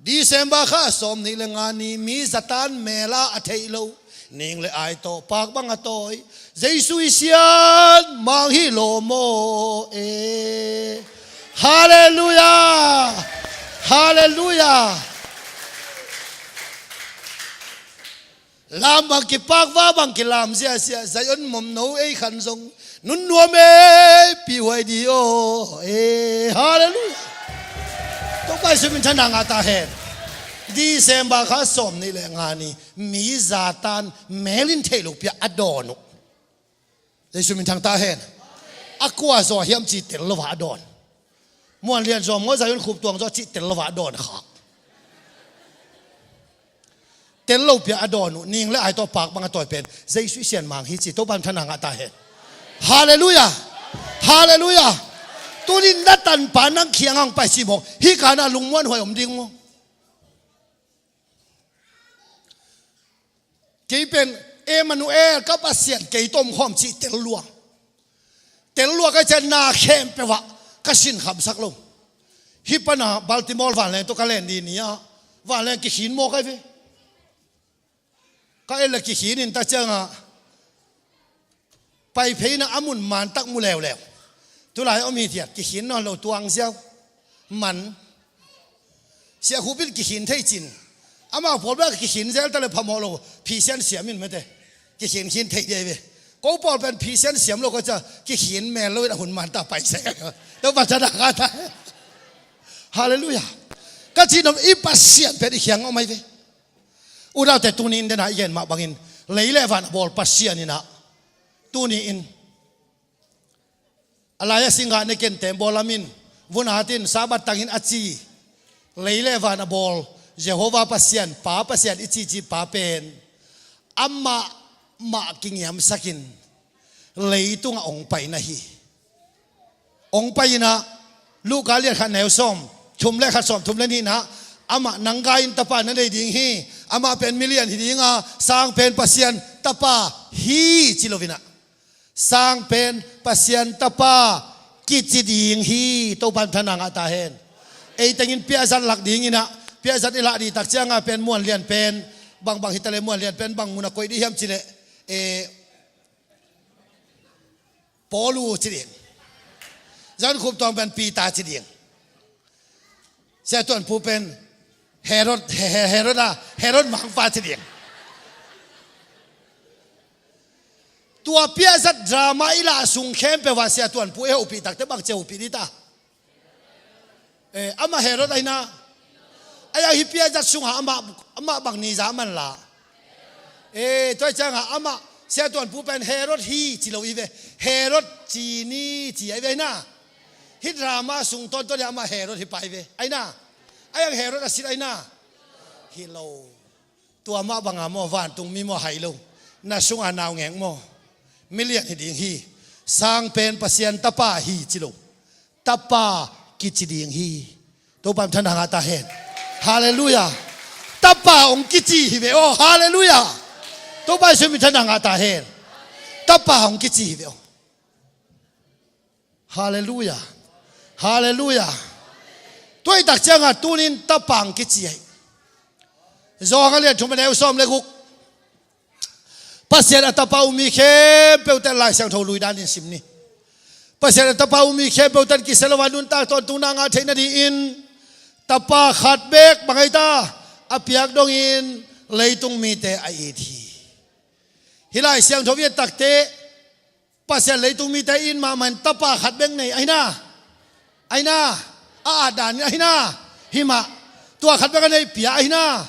December kha sawmnih le nga ni, mi zatan mel a a theih loh, ning le ai tawh pak bang a tawi, Jesu i Sian Mang hi lo maw e. Halleluiah. Halleluiah. Lam bang kipak, va bang kilam ziahziah, Zion momno ei khan zong nun nuam ei, pihuai di aw e. Halleluiah. Topa Jesu minthanna ngah ta hen. December kha sawmnih le nga ni, mi zatan mel in theih loh pi-a a dawn uh. Jesu minthang ta hen. A kua zaw hiam cih tel lo a a dawn. Muan lian zaw maw, Zion khup tuang zaw cih tel lo a a dawn kha. Tel lo pi-a a dawn uh, ning le ai tawh pak bang a tawi pen Jesu i Sian Mang hi ci. Topa in minthanna ngah ta hen. Halleluiah. Halleluiah. Tunin na tanpa nang kiangah hong pai ci maw, hih kanah lungmuanhuai om ding maw? Kei pen Emmanuel, ka Pasian kei tawh om khawm cih tel lua. Tel lua ka hih ciang na khempeuh ah ka sinkhamsak lo. Hih pana Baltimore vanleng tawh ka len dih ni-ah vanleng kikhin mawk ahi ve. Ka et le kikhin in ta ciangah paipheina a mun mantak mu leuleu. Tulai om hi tiat, kikhin nawn lo tuang ziau. Man. Siah Khup in kikhin thei cin. Amau pawl bek kikhin zel ta le phamawh lo. Phisian siam in mete. Kikhin khin thei dei ve. Ko pawl pen phisian siam lo ka cia, kikhin mel lo in a hun manta pai se. Topa in minthanna ngah ta. Halleluiah. Ka cih nop i Pasian pen i kiang om ahi ve. U naute, tuni in dena i gen mah bangin lei le van a bawl Pasian in ah, tuni in a lai-ah singgah ne ken tembaw lamin vun atin Sabbath tangin a ci, lei le van a bawl Jehovah Pasian, Pa Pasian i cici pa pen amah mah kingiamsakin leitungah ong paina hi. Ong pai in ah, Luka lian khat neu sawm thum le khat, sawm thum le nih in ah, amah nang gai in tapa na nei ding hi. Amah pen milian hi ding a, sang pen Pasian tapa hi ci lo in ah, sang pen Pasian tapa kici ding hi. Topa in thana ngah ta hen. Ei tengin piahzat lak ding in ah, piahzat i lah ding tak cianga pen muan lian pen, bangbang hi ta le muan lian pen bang mun a koih ding hiam ci leh, eh, Paulu ci ding. Zan khup tuang pen Peter ci ding. Sia Tuan Pu pen Herod, He-, He-, Herod a, Herod mangpa ci ding. Tua piahzat drama i lah sung khempeuh ah Sia Tuan Pu i hopih takte bang ci hopih ding ta? Eh, amah Herod ahi na. Ahi hang hih piahzat sungah amah, amah bang ni za a man la? Eh, tua ciangah amah Sia Tuan Pu pen Herod hi ci lo hi ve. Herod ci ni ci ahi ve ahi na. Hih drama sung tawntawn hi amah Herod hi pai ve ahi na. Ahi hang Herod a sit ahi na. Hi lo. Tua mah banga maw, vantung mi maw, hai lo. Na sunga naungek maw, milian hi ding hi. Sang pen Pasian tapa hi ci lo, tapa kici ding hi. Topa in thana ngah ta hen. Halleluiah. Tapa ong kici hi ve aw. Halleluiah. Topa Jesu min thana ngah ta hen. Tapa ong kici hi ve aw. Halleluiah. Halleluiah. Tua i tak ciangah tunin tapa ong kici ahi. Johan a lian thum a neu sawm le guk. Pasian a tapa um mi khempeuhte Lai Siangtho lui danin sim ni. Pasian a tapa um mi khempeuhte kisia lo a nuntak tawntungna ngah theih nadingin tapa khat bek bang ahi ta, a piak dongin leitung mite a it hi. Hih Lai Siangtho i et takte Pasian leitung mite in mahmah in tapa khat bek nei ahi na. Ahi na. A at danin ahi na. Hi mah. Tua khat bek a nei pia ahi na.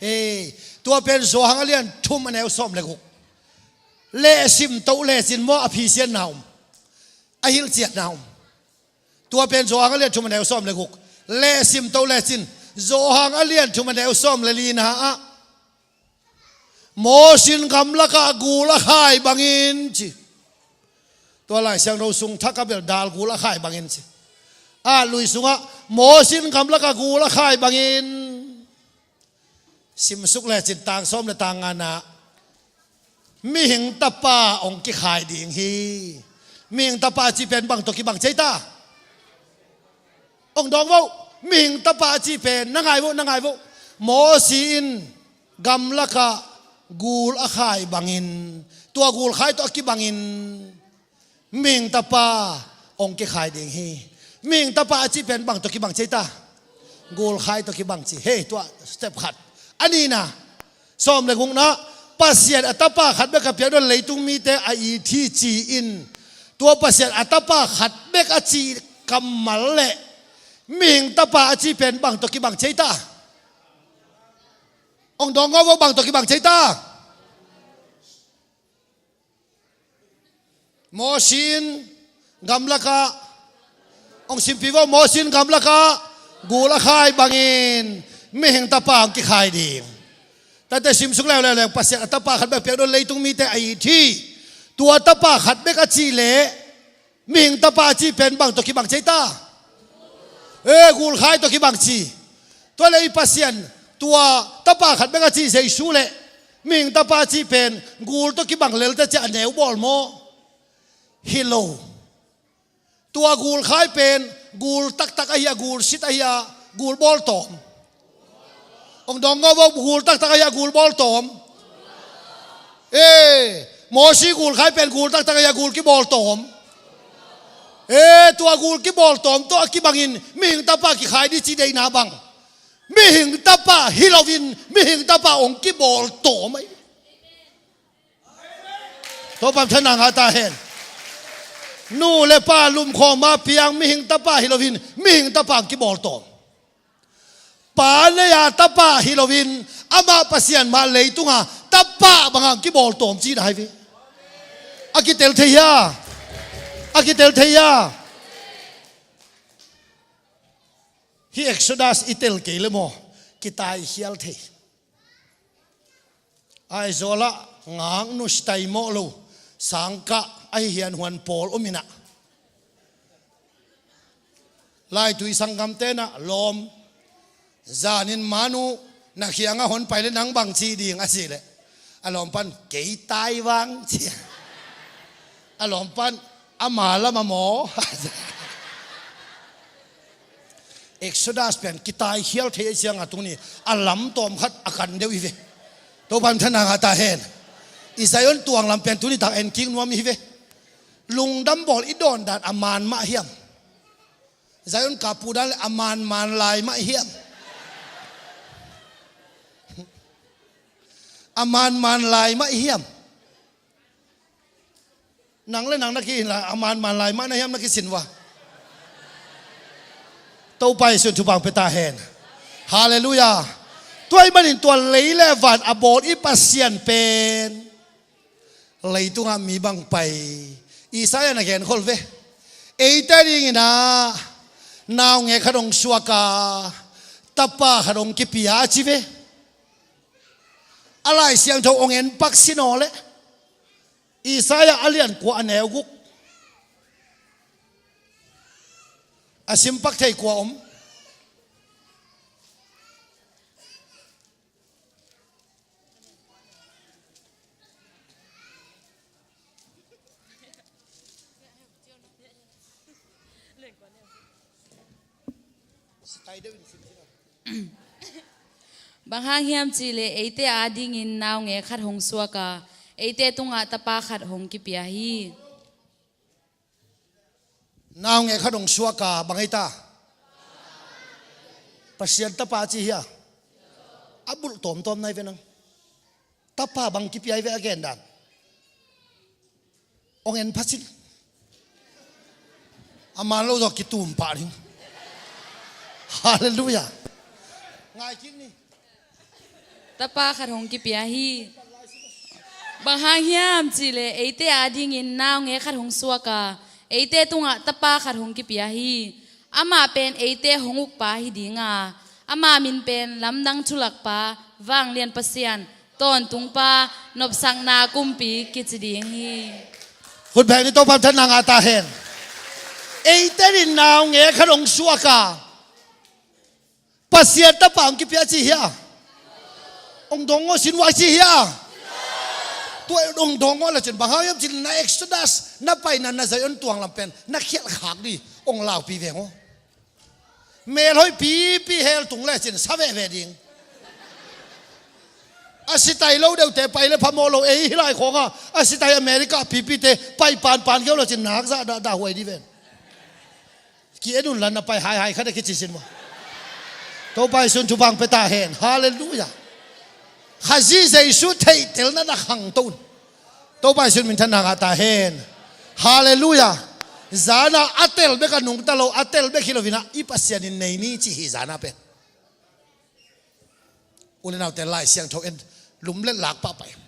Ei, tua pen Johan a lian thum a neu sawm le guk. Lehsim toh lecin maw, a phisiatna om, a hilhciatna om. Tua pen Johan a lian thum a neu sawm le guk. Lehsim toh lecin. Johan a lian thum a neu sawm le lina ah Mosi in gamlakah gul a khai bangin ci. Tua Lai Siangtho sung thak a bel dal gul a khai bangin ci. A lui sungah Mosi in gamlakah gul a khai bangin, simsuk lecin tang sawm le tang ngana, mihing tapa ong kikhai ding hi. Mihing tapa a cih pen bang tawh kibang ci ei ta? Ong dawng vo. Mihing tapa a cih pen na ngai vo, na ngai vo. Mosi in gamlakah gul a khai bangin, tua gul khai tawh a kibangin mihing tapa ong kikhai ding hi. Mihing tapa a cih pen bang tawh kibang ci ei ta? Gul khai tawh kibang ci. Hei, tua step khat. A nihna, sawm le gukna, Pasian a tapa khat bek a piak dongin leitung mite a it hi ci-in, tua Pasian a tapa khat bek a cih kammal le mihing tapa a cih pen bang tawh kibang ci ei ta? Ong dawng ngaw vo, bang tawh kibang ci ei ta? Mosi in gamlakah, ong simpih vo, Mosi in gamlakah gul a khai bangin mihing tapa ong kikhai ding. Tate simsuk leuleu leng, Pasian a tapa khat bek piak dongin leitung mite a it hi. Tua tapa khat bek a cih leh mihing tapa a cih pen bang tawh kibang ci ei ta? Eh, gul khai tawh kibang ci. Tua leh i Pasian, tua tapa khat bek a cih Jesu leh mihing tapa a cih pen gul tawh kibang lelte ciah a neu bawl maw? Hi lo. Tua gul khai pen gul taktak ahi a, gul sit ahi a, gul bawl tawm? Ong dawng ngaw vo, gul taktak ahi a, gul bawl tawm? Eh, Mosi gul khai pen gul taktak ahi a, gul kibawl tawm? Eh, tua gul kibawl tawm tawh a kibangin mihing tapa kikhai ding cih deihna bang? Mihing tapa hi loin mihing tapa ong kibawl tawm ahi. Topa in thana ngah ta hen. Nu le pa lumkhawm a piang mihing tapa hi loin mihing tapa ong kibawl tawm. Pa nei-a tapa hi loin, amah Pasian mah leitunga tapa banga kibawl tawm ci-in a hi ve. A kitel thei hia? A kitel thei hia? Hih Exodus i tel kei le maw, kitaikhial thei. Aizawlah ngaknu, sitaimawh lo, sangkah, ahi hianhuan pawl om inah, laitui sanggamte nah lawm, zanin manu na khiangah hon pai le nang bang ci ding a cih leh, a lawm pan kei tai vang ci. A lawm pan ama lama maw? Exodus pen kitaikhial thei ahih ciangin tuni a lam tawm khat a kan deuh hi ve. Topa minthanna ngah ta hen. I Zion tuang lam pen tuni tak en kik nuam hi ve. Lungdam bawl i dawn dan a man mah hiam? Zion kap uh dan le a man man lai mah hiam? A man man lai mah hiam? Nang le nang na kihin lai, a man man lai mah na hiam na kisin uh a? Topa Jesuh in thupha pia ta hen. Halleluiah. Tua ahih manin tua lei le van a bawl i Pasian pen leitungah mi bang pai? Isaiah na genkhol ve. Eite dingin ah naungek khat hong suak a, tapa khat hong kipia a ci ve. A Lai Siangtho hong en pak sin aw leh, Isaiah a lian kua a neu guk, a sim pak thei kua om? Bang hang hiam cih leh eite adingin naungek khat hong suak a, eite tungah tapa khat hong kipia hi. Naungek khat hong suak a, bang ei ta? Pasian tapa ci hi a. A bulh tawmtawm nai ve nang. Tapa bang kipia hi ve a gen dan. Hong en pha cin. A man lo zaw kitum pah ding. Halleluiah. Ngai kik ni. Tapa khat hong kipia hi. Bang hang hiam cih leh eite adingin naungek khat hong suak a, eite tungah tapa khat hong kipia hi. Amah pen eite hong ukpa hi ding a, ama min pen Lamdang Thulakpa, Vanglian Pasian, Tawntungpa, Nopsakna Kumpi kici ding hi. Hun beng ni, Topa minthanna ngah ta hen. Eite in naungek khat hong suak a, Pasian tapa hong kipia ci hi a. Hong dawng aw, sin uh a ci hi a. Tua hong dawng aw le cin bang hang hiam cin na Exodus, na paina, na Zion tuang lam pen na khialh khak dih, hong laupi veng aw. Melhoih pipi hell tung le cin sa veve ding. A sitai lo deuhte pai le phamawh lo, ei hi lai khawngah a sitai America pipite pai panpan keu lo cin nak zah dahdah huai dih ven. Ki-en un la, na pai haihai khat a kici sin maw? Topa Jesuh in thupha pia ta hen. Halleluiah. Khazih Jesuh theihtelna na khangto un. Topa Jesuh in minthanna ngah ta hen. Halleluiah. Zana a tel bek a nungta lo, a tel bek hi lo inah i Pasian in nei ni ci hi zana pen. U le naute, Lai Siangtho en, lum le lak pahpah in.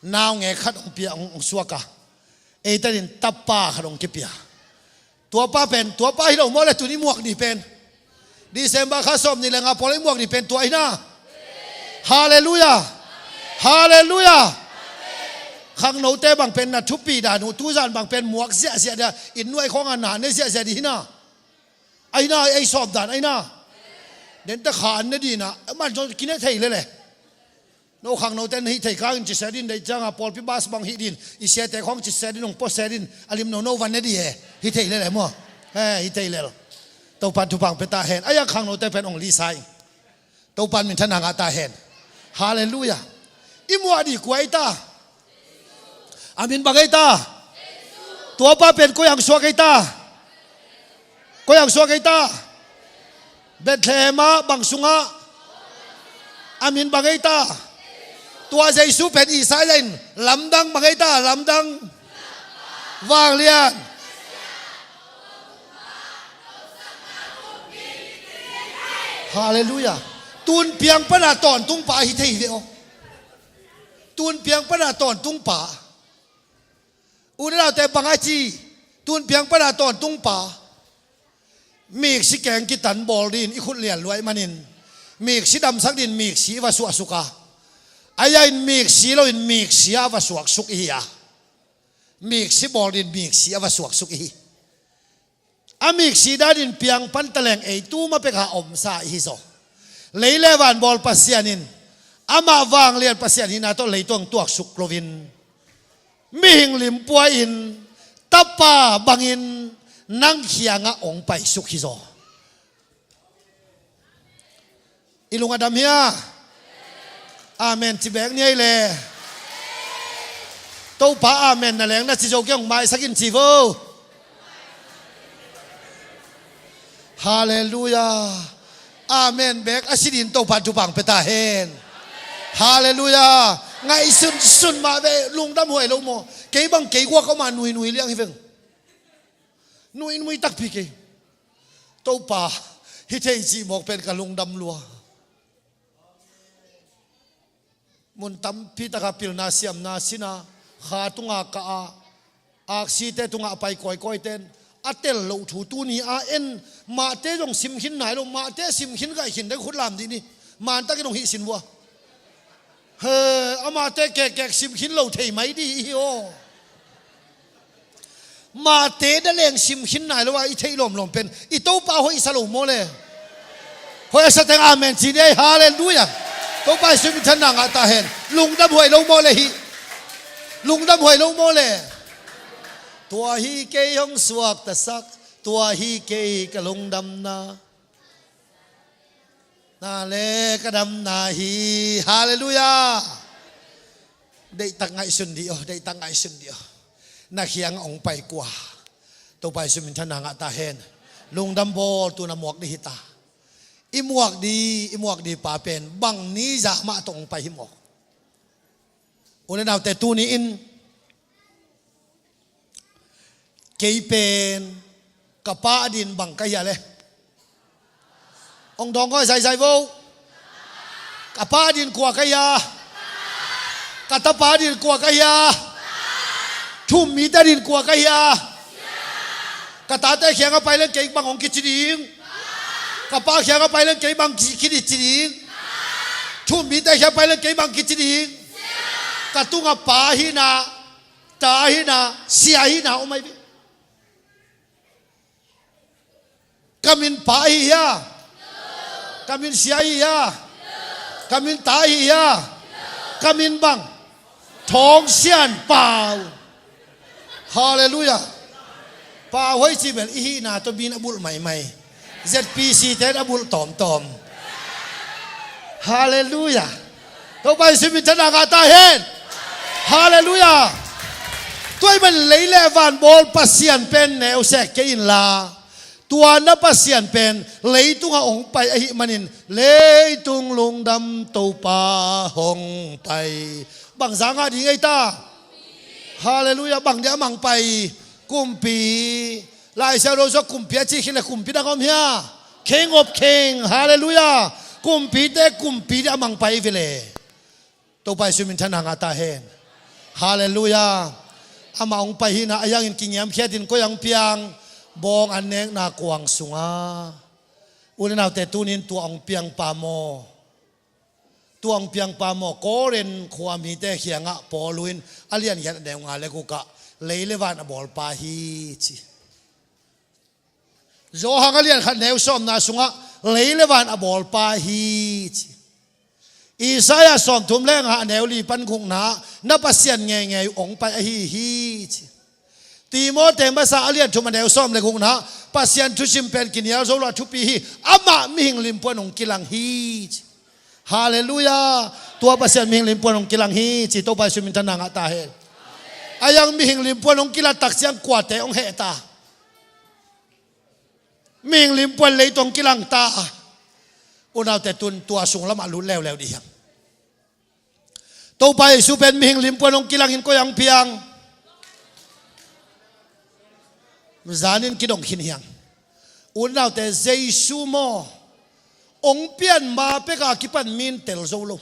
Naungek khat hong pia, hong, hong suak a, eite in tapa khat hong kipia. Tuapa pen, tuapa hi lo maw le, tuni muak ni pen. December kha sawm ni le nga pawl i muak ni pen tua hi na. Halleluiah. Halleluiah. Khangnote bang pen na thupi dan uh, tuzan bang pen muak ziahziah dia, inn nuai khawngah na ne ziahziah dih hi na. Aina, ei sawp dan aina. Dente kha an ne dina, man zong kine thei lele. No khangnote na hih thei kangin ci se din, deih cianga pawlpi bas bang hih din, i siate khawng ci se din, hong pua se din, a lim nono van ne di he. Hih thei lele maw? He, hih thei lel. Topan thupha pia ta hen. Aia khangnote pen hong lisa ing. Topan minthanna ngah ta hen. Halleluiah. I muah dih kua ei ta? A min bang ei ta? Tuapa pen koi hong suak ei ta? Koi hong suak ei ta? Bethlehem ah bang sungah? A min bang ei ta? Tua Jesuh pen Isaiah in lamdang bang ei ta? Lamdang, vanglian. Halleluiah. Tun piang pana tawntung pa ahi thei hi ve aw. Tun piang pana tawntung pa. U le naute bang a ci, tun piang pana tawntung pa. Miksi keng kitan bawl din i khut lian luai manin, miksi damsak din miksi i va suahsuk a, a ya in miksi lo in miksi a va suaksuk ihi a, miksi bawl din miksi a va suaksuk ihi. A miksi danin piang pan taleng ei tuma pekha omsa ihi zaw. Lei le van bawl Pasian in amah vanglian Pasian hina tawh leitung tuaksuk loin, mihing limpua in tapa bangin nang khiangah ong paisuk hi zaw. I lung a dam hia? Amen ci bek ni ei le. Topa amen na leng na ci zo kei hong maisak in ci vo. Halleluia. Amen bek a si din Topa thupha pia ta hen. Halleluia. Ngaihsun sun mah ve, lungdam huai lo maw? Kei bang kei guak a om a nuinui liang hi veng. Nuinui takpi kei. Topa hi thei cih mawk pen ka lungdam lua. Mun tampi taka pilna siamna sina, kha tunga ka a, aksite tunga a pai kawikawi ten a tel loh thu tuni a en. Mahte zong sim khin nai lo, mahte sim khin gaih khin dek khut lam dih ni. Mantakin hong hih sin vua. He, amahte kekkek sim khin lo thei mai dih hi aw. Mahte da leng sim khin nai lo a i theih lawmlawm pen i Topa hoih sa lo maw le? Hoih a sa teng amen ci ni ei. Halleluia. Topa i sum in thanna ngah ta hen. Lungdam huai lo maw le hih? Lungdam huai lo maw le? Tua hi kei hong suaktasak, tua hi kei ka lungdamna. Na le ka damna hi. Halleluia. Deihtak ngaihsun dih aw, deihtak ngaihsun dih aw. Na khiang a ong pai kua? Topa i sum in thanna ngah ta hen. Lungdam bawl tuna muak dih hi ta. I muak dih, i muak dih pa pen bang ni zah mah tawh ong pai hi mawk. U le naute tuni in kei pen ka pa adin bang ka hia le? Ong dawng kawh zaizai vo. Ka pa adin kua ka hia? Ka tapa adin kua ka hia? Thu-um mite adin kua ka hia? Ka tate khiang a pai leng kei bang hong kici ding? Ka pa khiang a pai leng kei bang ki- kici ding? Thu-um mite khiang a pai leng kei bang kici ding? Ka tunga pa hina, ta hina, sia hina om ahi ve. Ka min pa ahi hia? Ka min sia ahi hia? Ka min ta ahi hia? Ka min bang? Thawng Sian Pau. Halleluia. Pau hoih ci bel i hihna tawh min a bulh maimai. Z P C ten a bulh tawmtawm. Halleluia. Topa i sum in thanna ngah ta hen. Halleluia. Tua ahih man lei le van bawl Pasian pen neu sek kei inla, tua na Pasian pen leitunga ong pai ahih manin leitung lungdam Topa hong pai. Bang zah ngah ding ei ta? Halleluia. Bang dia mang pai? Kumpi. Laisiangtho sung kumpi a cih khin le kumpi dang om hia? King of King. Halleluia. Kumpite kumpi dia mang pai ve le. Topa i sum in thanna ngah ta hen. Halleluia. Amah ong pai hina a yangin kingiamkhiat in koi ang piang? Bawng an nekna kuang sunga. U le naute tunin tua ong piang pa maw? Tua ong piang pa maw? Korin khua mite khiangah Paul in a lian giat a neu nga le gukah lei le van a bawl pa hi ci. Johan a lian khat neu sawmna sungah lei le van a bawl pa hi ci. Isaiah sawmthum le nga a neu li pan gukna na Pasian ngeingei ong pai ahi hi ci. Timote masa a lian thum a neu sawm le gukna Pasian thusim pen kinial zo lo a thupi hi. Amah mihing limpuan ong kilang hi ci. Halleluia. Tua Pasian mihing limpuan ong kilang hi ci. Topa i sum in thanna ngah ta hen. A yang mihing limpuan ong kilat tak ciang kuate ong heh ta? Mihing limpuan leitung kilang ta. Unaute tun tua sung lamah lut leuleu dih hiam? Topa Jesu pen mihing limpuan hong kilangin koi ang piang? Zanin kidong khin hiang. Unaute Jesu maw? Ong pian ma peka kipan min tel zo lo.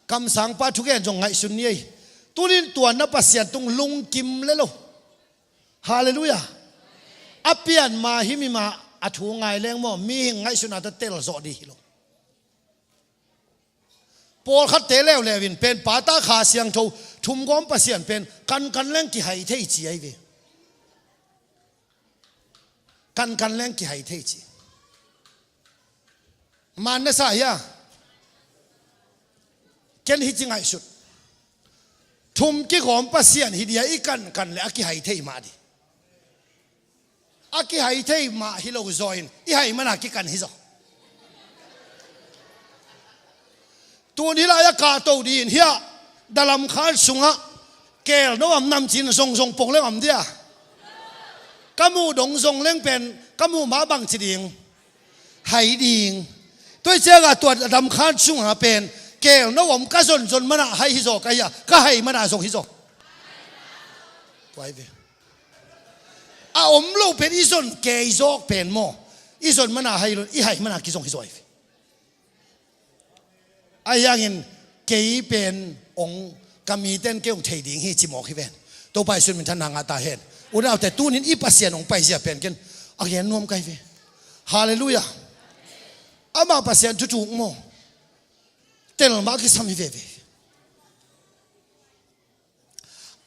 Kamsangpa thugen zong ngaihsun ni ei. Tunin tua na Pasian tung lungkim le lo. Halleluiah. A pian ma hi mi mah a thu ngai leng maw, mihing ngaihsutna tawh tel zawh dih hi lo. Pawlkhatte leuleu in pen pata Kha Siangtho thumgawm Pasian pen kankan leng kihai thei ci ahi ve. Kankan leng kihai thei ci. Man na sa hia? Ken hi ci ngaihsut. Thum kigawm Pasian hi dia i kankan le a kihai thei mah di. A kihai thei mah hi lo zaw in i hai mana kikan hi zaw. Tun hi lai a kahto ding hiah dalam khan sungah kel no am nam cin zongzong pong leng am dia. Ka muh dong zong leng pen ka muh mah bang ci ding. Hai ding. Tua i ciangah tua dalam khan sungah pen kel no om ka zonzon mana hai hi zaw ka hia, ka hai mana zong hi zaw. Tua hi ve. A om lo pen i zon kei zawk pen maw? I zon mana hai lo, i hai mana kizong hi zaw hi ve. Ahi hangin kei pen ong ka miten kei ong thei ding hi ci mawk hi ven. Topa i sun min than na ngah ta hen. Unaute tunin i Pasian ong paizia pen ken a gen nuam kai ve. Halleluiah. Amah Pasian thuthuk maw? Tel mah kisam hi veve.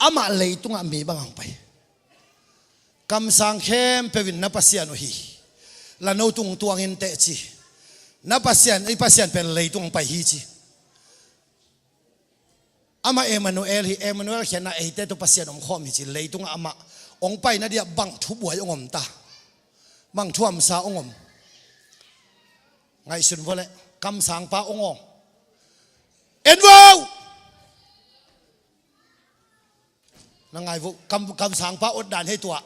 Amah leitungah mi bang ang pai. Kamsang khempeuh in na Pasian uh hi. La no tung tuangin teh ci. Na Pasian, i Pasian pen leitung ang pai hi ci. Amah Emmanuel hi, Emmanuel khiatna eite tawh Pasian om khawm hi ci. Leitungah amah ong paina dia bang thubuai ong om ta. Bang thuamsa ong om. Ngaihsun vua leh kamsangpa ong om. En vua! Na ngai vo, kam, kamsangpa ot dan hei tua.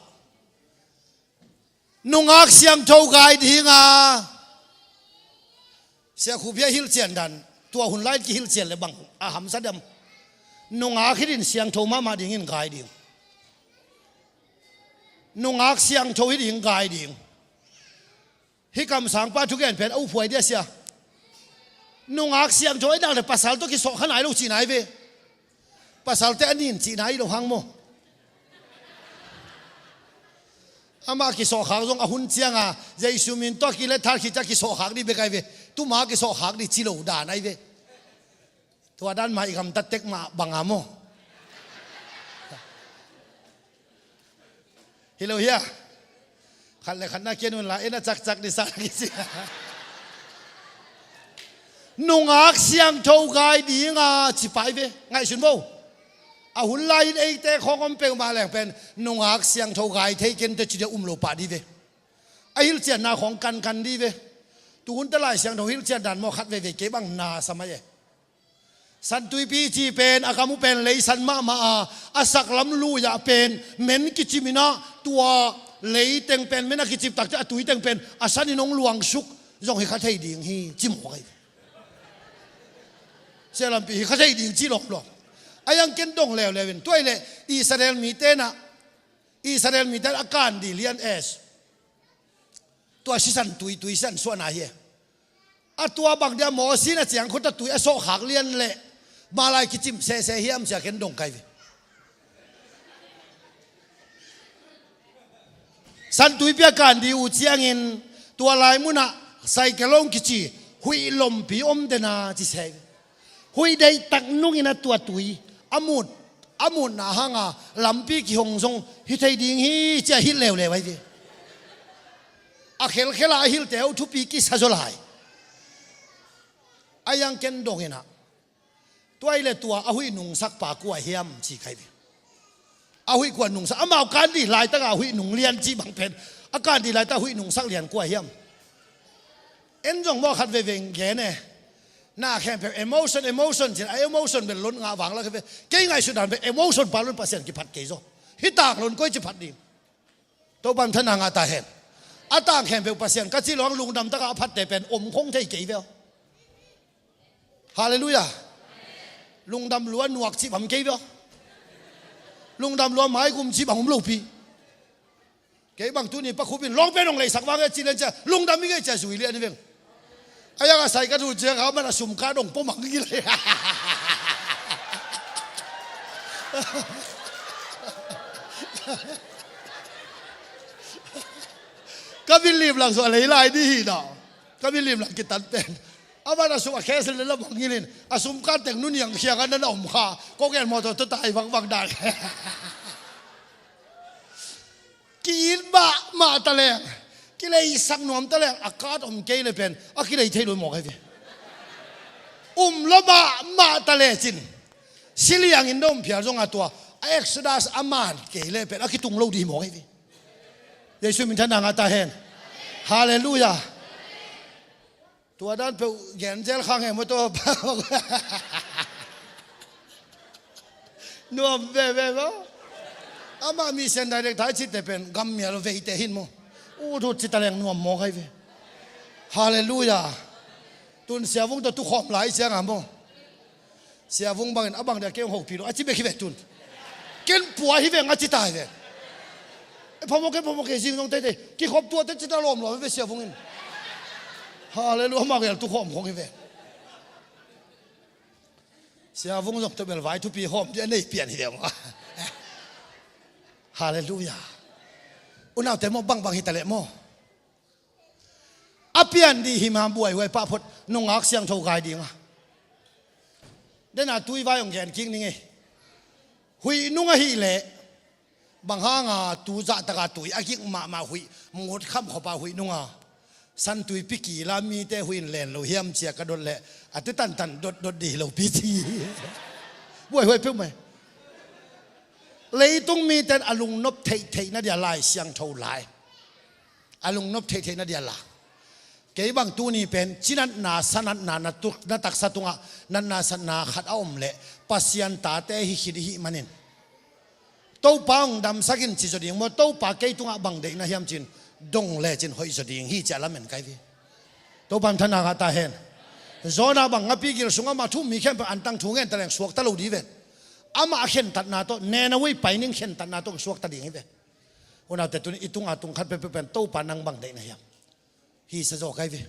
Nungak siangtho gai dinga. Sia Khup hi a hilhcian dan. Tua hun lai kihilhcian le bang a hamsa dem. Nungak hi din siangtho mahmah dingin gai ding. Nungak siangtho hi ding gai ding. Hih kamsangpa thugen pen a uphuai dia sia. Nungak siangtho i nak le pasal tawh kisawh kha nai lo cih nai ve. Pasalte a nin cih nai lo hang maw? Amah kisawhkhak zong a hun cianga Jesu min tawh a kile thar khit ciah kisawhkhak dih bek ai ve. Tuma kisawhkhak dih ci lo dan ai ve. Tua dan mah i gamtat tek mah banga maw? Hi lo hia? Khat le khat na kian un la en a cakcak dih sa kici. Nungak siangtho gai dinga ci pai ve. Ngaihsun bo. A hun lai-in eite khawng om peuhmah leng pen nungak siangtho gai thei kente ci dia um lo pah dih ve. A hilhcianna khawng kankan dih ve. Tuhunte Lai Siangtho hilhcian dan maw khat veve kei bang na sa mai e. Santuipi ci pen a kam uh pen lei san mahmah a, a saklam lui-ah pen men kicim inah tua lei teng pen men a kicip takte a tui teng pen a sanin hong luangsuk zong hi kha thei ding hi ci mawk ahi. Sia lampi hi kha thei ding ci lawmlawm. A yang ken dong leuleu in tuai le Israel mite nah Israel mite a kan dih lian es. Tua sisan tui, tui sisan suahna hi. A tua bang dia Mosi na ciang khut a tui a sawhkhak lian leh malai kicim sehseh hiam cia ken dong kai ve. Santuipi a kan dih uh ciangin tua lai munah Saikelong kici huih lompi om dena ci seh ve. Huih deihtak nungin a tua tui a mut, a mutna hanga lampi kihong zong hi thei ding hi cia hilh leuleu ahi ve. A khelkhela a hilhte uh thupi kisa zaw lai. A yang ken dong inah tuai le tua a huih nungsak pa kua hiam ci kai ve. A huih kua nungsak amau kan dih laitaka a huih nung lian cih bang pen a kan dih laitaka huih nungsak lian kua hiam? En zong maw khat veve gen e. Na khempeuh emotion, emotion cin a emotion bel lon ngah vang la khe ve. Kei ngaihsut dan bel emotion pa lon Pasian kiphat kei zaw. Hi tak lon koi ci phat ding. Topan than a ngah ta hen. A tak khempeuh Pasian ka ci lawng lungdam taka a phatte pen om khong thei kei ve aw. Halleluiah. Lungdam lua nuak cih bang kei bia. Lungdam lua maigum cih bang um lopi. Kei bang tuni Pa Khup in lawng pen hong leisak vang e ci len cia lungdam i ngei cia zui lian i veng. A yang a sai ka tun ciang a man a sum ka dong pua mang ngil. Ka min lim lang suah lei lai di hi na. Ka min lim lang kitan pen. A man a sum a khesel le la mang ngilin. A sum ka teng nu niang khiang a na na om kha. Ko gen mawtaw tua tai vangvang dan. Ki-it mahmah ta leng, kileisak nuam ta leng, a kat om kei le pen a kilei thei lo mawk ahi ve. Um lo mahmah ta lecin, siliangin dom phial zong a tua, a Exodus a man kei le pen a kitung lo di mawk ahi ve. Jesu min thanna ngah ta hen. Halleluiah. Tua dan peuh gen zel khang he maw tua. Nuam veve maw. Amah mi Sen Direct thai cite pen gam mial veite hin maw. Ut ut cita leng nuam mawk ahi ve. Halleluiah. Tun Sia Vung tawh tukhawm lai cianga maw. Sia Vung bangin a bang dia kei hong hopih lo a ci bek hi ve tun. Ken pua hi veng a ci ta hi ve. E phamawk e phamawk e zing zong teitei kikhop tuate cita lawmlawm hi ve Sia Vung in. Halleluiah, amah gel tukhawm khong hi ve. Sia Vung zong tawh bel vai thupi hawm dia nei pian hi ve maw. Halleluiah. Unaute maw bangbang hi ta leh maw. A pian dih himham buaihuai pah phot nungak siangtho gai dinga. Dena tui vai hong gen kik ning ei. Huih nung ahih leh bang hanga tu zahtaka tui a gik mahmah huih mut khamkhop a huih nunga santui piki la mite huih in len lo hiam cia ka dot leh a tu tantan dotdot dih lo pi ci. Buaihuai peuhmah. Leitung miten a lungnop theihtheihna dia lai siangtho lai. A lungnop theihtheihna dia la. Kei bang tuni pen cinatna sanatna na taksa tungah natna satna khat a om leh Pasian tate hi khit ihih manin Topa hong damsak in ci zaw ding maw, Topa kei tungah bang deihna hiam cin dong lecin hoih zaw ding hi ci a lamen kai ve. Topa in thanna ngah ta hen. Jonah bang ngapi gil sungah mah thu mi khempeuh antang thu ngen ta leng suakta lo di ven. Amah a khentatna tawh Nineveh pai ning khentatna tawh suakta ding hi ve. Unaute tuni i tunga tung khat peuhpeuh pen Topa nang bang deihna hiam? Hi sa zaw kai ve.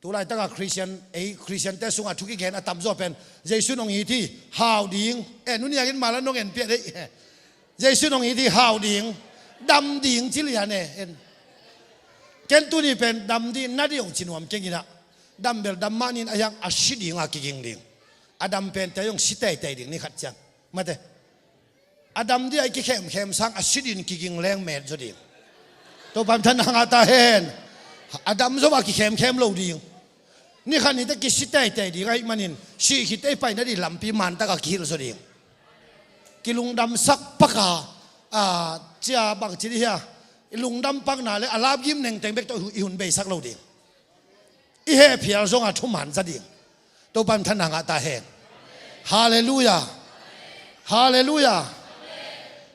Tulaitaka Christian ei Christian te sungah thu kigen a tamzaw pen Jesu nong it hi hau ding. E nuniangin malan nong en piat ei. Jesu nong it hi hau ding. Dam ding ci lian e en. Ken tuni pen dam dih na dih hong ci nuam keng inah. Dam bel dam mahnin a hiang a si dinga kiging ding. A dam pente hong si teitei ding ni khat ciang. Mate. A dam dih a i kikhemkhem sang a si din kiging leng met zaw ding. Topa in thanna ngah ta hen. A dam zaw a kikhemkhem lo ding. Ni khat nite kisi teitei ding ahih manin sih khit ei paina dih lampi mantaka kihilh zaw ding. Kilungdamsak paka a cia bangci dih hia. I lungdam pakna le a lapgim nengteng bek tawh i hun beisak lo ding. I hehphial zonga thuman za ding. Topa in thanna ngah ta hen. Halleluiah. Halleluiah.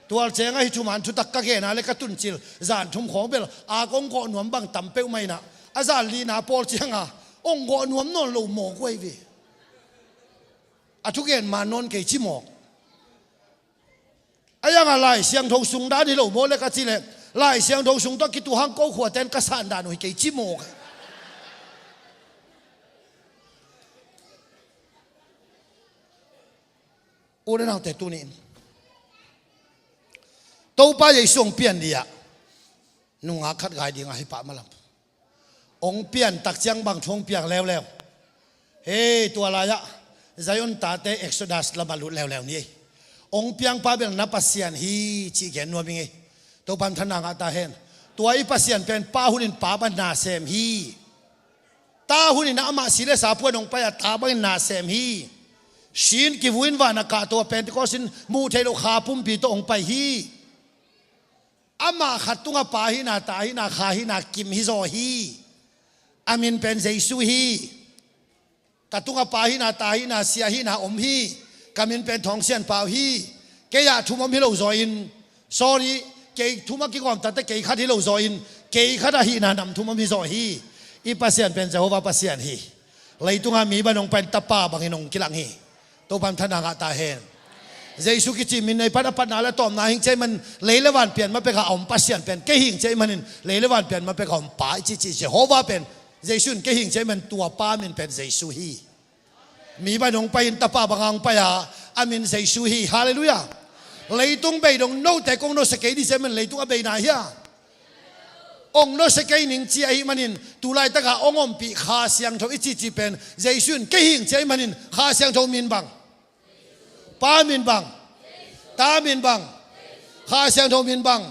Tualcenga hi thuman thutak ka gena le ka tuncil zan thum khawng bel a kong kawh nuam bang tam peuhmah inah a zan lina pawl cianga ong kawh nuam nawn lo mawk uh ahi ve. A thugen man nawn kei ci mawk. A yanga Lai Siangtho sung dan hi lo maw le ka ci leh Lai Siangtho sung tawh kituhang ko khuaten ka san dan uh hi kei ci mawk. U le naute tuni in Topa Jesu hong pian dih ah nungak khat gai dingah hi pah malam. Hong pian tak ciang bang thu hong piang leuleu. Hei tua lai-ah Zion tate Exodus lamah lut leuleu ni ei. Hong piangpa bel na Pasian hi cih gen nuam ing ei. Topa in thanna ngah ta hen. Tua i Pasian pen pa hunin pa bang nasem hi. Ta hunin amah si le sa puan hong pai a ta bangin nasem hi. Sin kivuin van a kahto a Pentecost in muh theih loh kha pumpi tawh hong pai hi. Amah khat tungah pa hihna ta hihna kha hihna kim hizaw hi. A min pen Jesu hi. Ka tungah pa hihna ta hihna sia hihna om hi. Ka min pen Thawng Sian Pau hi. Kei ah thum om hi lo zaw in sorry, kei thum a kigawm takte kei khat hi lo zaw in kei khat ah hihna nam thum om hi zaw hi. I Pasian pen Jehovah Pasian hi. Leitunga mi bang hong pai in tapa bangin hong kilang hi. Topa in thanna ngah ta hen. Jesu kici min nei pan a patna le tawpna hing ciai man lei le van pian ma peka a om Pasian pen kei hing ciai manin lei le van pian ma peka a om pa i cici Jehovah pen Jesu in kei hing ci ahih manin tua pa min pen Jesu hi. Mi bang hong pai in tapa banga hong pai a, a min Jesu hi. Halleluiah. Leitung bei dong note kong nusia kei ding ci ahih manin leitung a beina hi a, hong nusia kei ning ci ahih manin, tu laitaka hong ompih Kha Siangtho i cici pen Jesu in kei hing ci ahih manin Kha Siangtho min bang? Pa min bang? Ta min bang? Kha Siangtho min bang?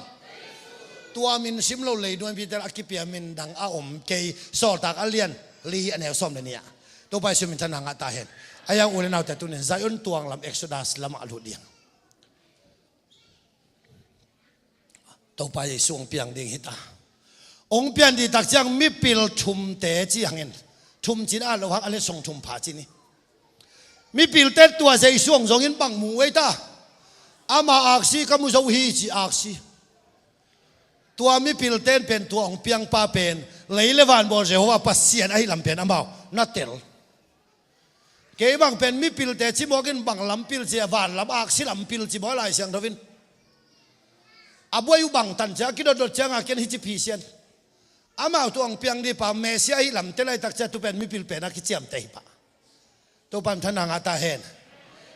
Tua min sim lo lei nuaipite a kipia min dang a om kei. Sawltak a lian li a neu sawm le nih ah. Topa Jesu minthanna ngah ta hen. A yang u le naute tunin Zion tuang lam Exodus lamah a lut ding. Topa Jesu hong piang ding hi ta. Hong pian dih tak ciang mipil thumte ci hangin, thum cin a lo hang a letsong thum pha ci ni. Mipilte tua Jesu hong zongin bang mu uh ei ta? Ama aksi ka mu zo hi ci aksi. Tua mipilte in pen tua hong piangpa pen lei le van bawl Jehovah Pasian ahi lam pen amau na tel. Kei bang pen mipilte cimawk in bang lam pil ci a, van lam aksi lam pil ci maw Lai Siangtho in. A buai uh bang tan ci a kidotdot cianga ken hi ci phisian. Amau tua hong piang dih pa Messiah ahi lam tel laitak ci a tu pen mipil pen a kiciamteh hi pah. Topa minthanna ngah ta hen.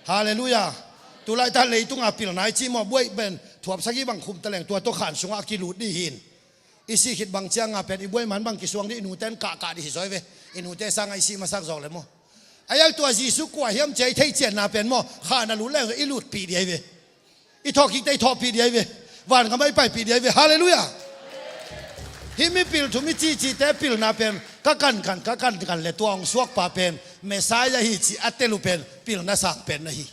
Halleluiah. Tu laitah leitunga pilna i cih maw buai pen thuapsak hi bang khum ta leng tua tawh khan sungah a kilut dih hi in. I sih khit bang cianga pen i buai man bang kisuang dih i nute in kahkah dih hi zaw hi ve. I nute sangah i sih masak zawk le maw. A yang tua Jesu kua hiam ci a i theihcianna pen maw khan a lut leng zaw i lutpih dih ahi ve. I thawhkikte i thawhpih dih ahi ve. Vangam ah i paipih dih ahi ve. Halleluiah. Hih mipil thum i cihcihte pilna pen ka kankan ka kankan le tua hong suakpa pen Messiah hi cih a tel uh pen pilna sang pen na hi.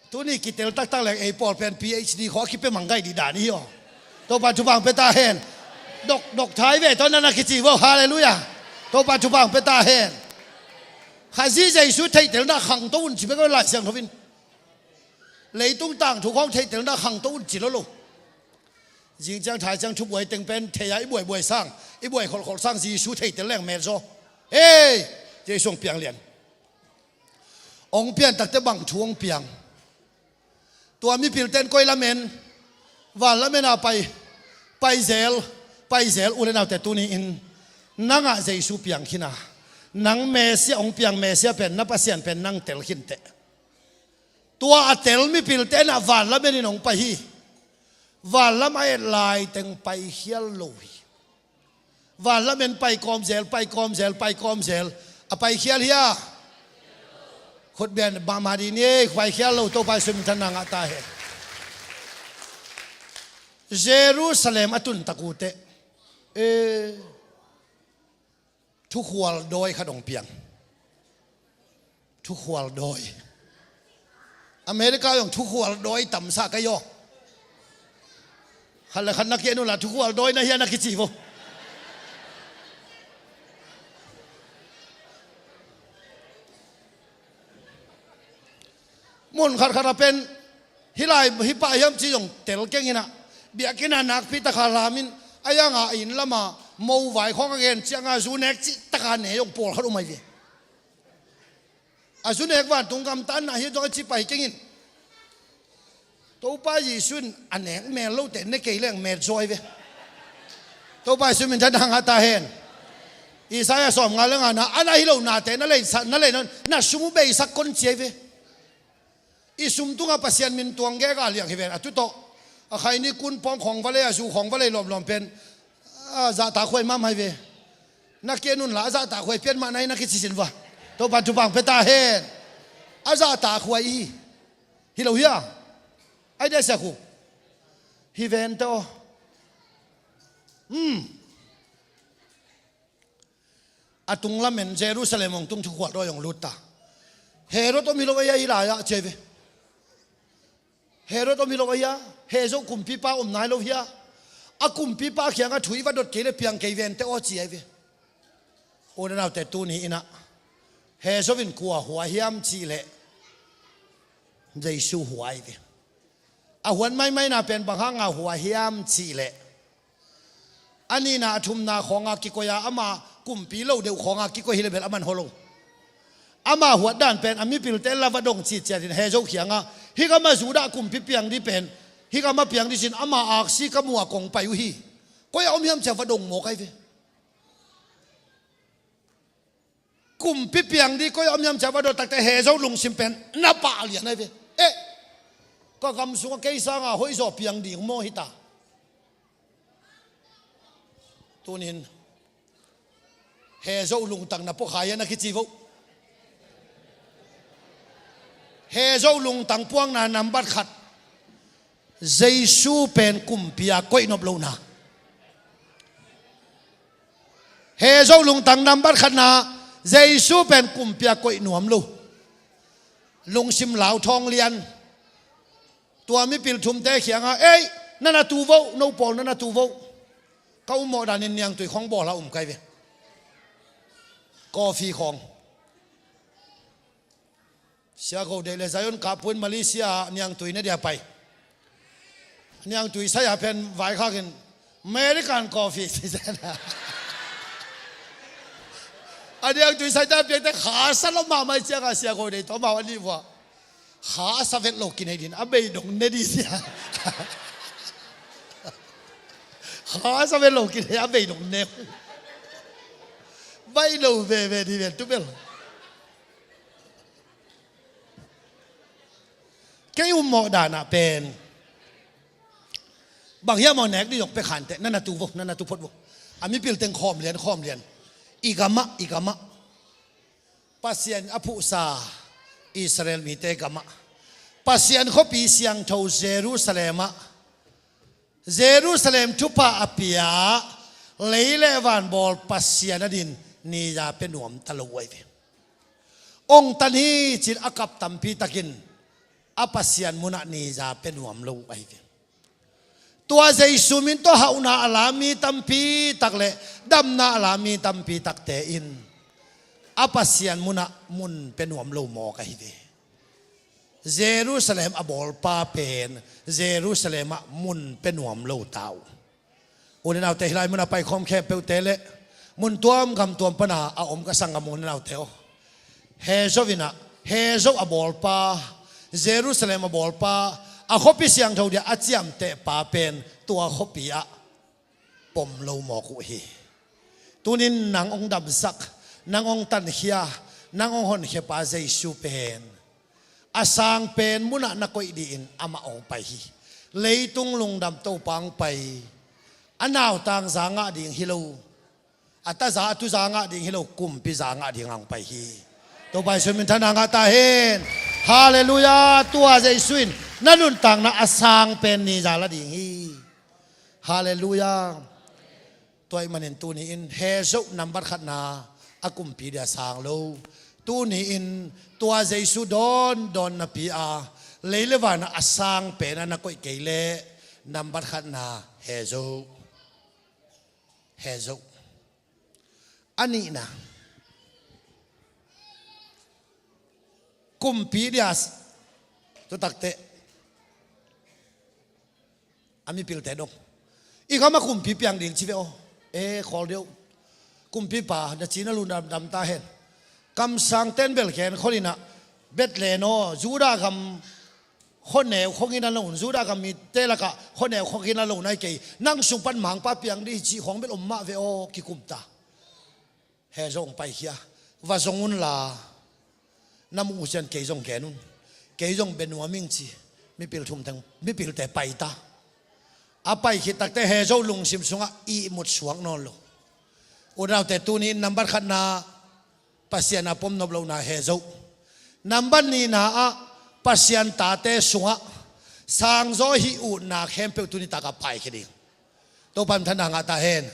Tuni kitel taktak leng ei pawl pen P H D khawng a kipia mang gai dih dan hi aw. Topa thupha hong pia ta hen. Dok dok thai ve tawh na na kici vo. Halleluiah. Topa thupha hong pia ta hen. Khazih Jesu theihtelna khangto un ci bek aw Lai Siangtho in. Leitung tangthu khawng theihtelna khangto un ci lo lo. Zing ciang thai ciang thubuai teng pen thei a i buaibuai sang i buai kholhkholh sang Jesu theitel leng met zaw. Hei! Jesu hong piang lian. Hong pian takte bang thu hong piang? Tua mipilte in koi lamen, van lamen a pai, pai zel, pai zel u le naute tuni in nangah Jesu piang khin a, nang Messiah hong piang Messiah pen na Pasian pen nang tel khinteh. Tua a tel mipilte in ah van lamen in hong pai hi. Van lam a et lai teng paikhial lo hi. Van lamen pai kawm zel, pai kawm zel, pai kawm zel. A paikhial hi a. Khutbeng mahmah dih ni ei, paikhial lo Topa Jesu minthanna ngah ta hen. Jerusalem a tun tak uh teh. Eh. Thukhual dawi khat hong piang. Thukhual dawi. America zong thukhual dawi tamsa ka hi aw. Khat le khat na kian uh la thukhual dawi na hia na kici vo. Mun khatkhat a pen hih lai hih pah hiam ci zong tel keng inah biakinn a nakpi taka lamin a yanga a inn lama mo vai khawng a gen cianga zu nek cih taka ne zong pawlkhat um ahi ve. A zu nek vantung gamtatna hi zong a ci pai keng in. Topa Jesu in a nek mel lote ne kei leng met zaw ahi ve. Topa Jesu minthanna ngah ta hen. Isaiah sawmnga le ngana a na hi lo nate na lei na lei na sum uh beisak kon ci ahi ve. I sum tungah Pasian min tuang geka liang hi ven a tu tawh a khaini kun pawng khawng va lei a zu khawng va lei lawmlawm pen a zahtakhuai mahmah hi ve. Na kian unla a zahtakhuai pian mah na hi na kici sin va. Topa thupha hong pia ta hen. A zahtakhuai hi. Hi lo hia? Ai dia siakhu. Hi ven tawh. Hmm. A tung lamen Jerusalem hong tung thukhual dawi hong lut ta. Herod om hi lo ei a hi lai-ah ci ahi ve. Herod om hi lo ei a, Hezo kumpipa om nai lo hi a. A kumpipa kiangah thu i va dot kei le piang kei vente aw ci ahi ve. U le naute tuni inah Hezo in kua hua hiam cih leh Jesu hua ahi ve. A huan maimaina pen bang hanga hua hiam cih leh a nihna a thumna khawnga kikoi a ama kumpi lo deuh khawnga kikoi hi le bel a man hua lo. Ama huat dan pen a mipilte la va dong citciatin Hezo kiangah hih gama Judah kumpi piang dih pen hih gama piang dih cin ama aksi ka muh a kong pai uh hi. Koi a om hiam cia va dong mawk ahi ve. Kumpi piang ding koi ah om hiam ci-a va dot takteh Hezo lungsim pen na pah lian ahi ve. Eh, ka gam sungah kei sanga hoihzaw piang ding maw hita. Tunin Hezo lungtang na puakhai a na kici vo. Hezo lungtang puakna nambat khat, Jesu pen kumpi a koihnop lohna. Hezo lungtang nambat khatna, Jesu pen kumpi a koih nuam lo. Lungsim lauthawng lian. Tua mipil thumte khiangah, "Ei, na na tu vo, no pawl na na tu vo. Ka ummawh danin niangtui khawng bawl a um kai ve. Coffee khawng." Sia Go Dei le Zion Kap Puin Malaysia niangtui ne dia pai. Niangtui sai a pen vaikhakin American coffee. A niangtui sai ta piakte kha sa lo mahmah ciangah Sia Go Dei tawh mau a nih vua. Kha a sa vet lo kinei din a bei dong ne di sia. Kha a sa vet lo kinei a bei dong ne. Bai lo veve di ven tu bel. Kei ummawh danah pen bang hiam aw nek dih zong pekhan teh na na tu vo, na na tu phot vo. A mipil teng khawm lian, khawm lian. I gamah, i gamah. Pasian a phuhsa Israel mite gamah, Pasian khuapi siangtho Jerusalem ah, Jerusalem thupha a pia, lei le van bawl Pasian a din niza pia nuam ta lo uh ahi ve. Ong tan hi cin a kap tampi takin a Pasian munah niza pia nuam lo uh ahi ve. Tua Jesu min tawh hauhna a la mi tampi tak le damna a la mi tampi takte in a Pasian munah mun pia nuam lo mawk ahi ve. Jerusalem a bawlpa pen Jerusalem ah mun pia nuam lo ta uh. U le naute, hih lai munah paikhawm khempeuhte le mun tuam gam tuam pana a om ka sanggam u le naute aw, Hezo in ah, Hezo a bawlpa, Jerusalem a bawlpa, a khuapi siangtho dia a ciamtehpa pen tua khuapi ah pom lo mawk uh hi. Tunin nang hong damsak, nang hong tankhia, nang hong honkhiapa Jesu pen a sang pen munah na koih dingin amah hong pai hi. Leitung lungdam Topa hong pai. A nautang za ngah ding hi lo, a taza a tuza ngah ding hi lo, kumpi za ngah ding hong pai hi. Topa Jesu min thang ngah ta hen. Halleluiah. Tua Jesu in na nuntakna a sang pen niza la ding hi. Halleluiah. Tua ahih manin tuni in Hezo nambat khatna a kumpi dia sang lo. Tuni in tua Jesu dawn dawn napi a lei le vanah a sang pen a na koih kei leh nambat khatna Hezo. Hezo. A nihna kumpi dia tu takteh a mipilte dong. I gamah kumpi piang ding ci ve aw. E khawl deuh. Kumpipa na ci na lu dam, dam ta hen. Kamsang ten bel gen khawninah Bethlehem aw, Judah gam khuaneu khawngin a lo un, Judah gam mite lakah khuaneu khawngin a lo nai kei. Nang sung pan mangpa piang dih cih khawng bel om mah ve aw, kikum ta. Hezo hong paikhia. Va zong unla na muh uh cian kei zong gen un. Kei zong bia nuam ing ci. Mipil thum teng, mipilte pai ta. A pai khit takteh Hezo lungsim sungah ihmut suak nawn lo. U le naute, tuni in nambat khatna Pasian a pom nop lohna Hezo. Nambat nihna ah Pasian tate sungah sangzaw hih utna khempeuh tuni takah paikhia ding. Topa in thana ngah ta hen.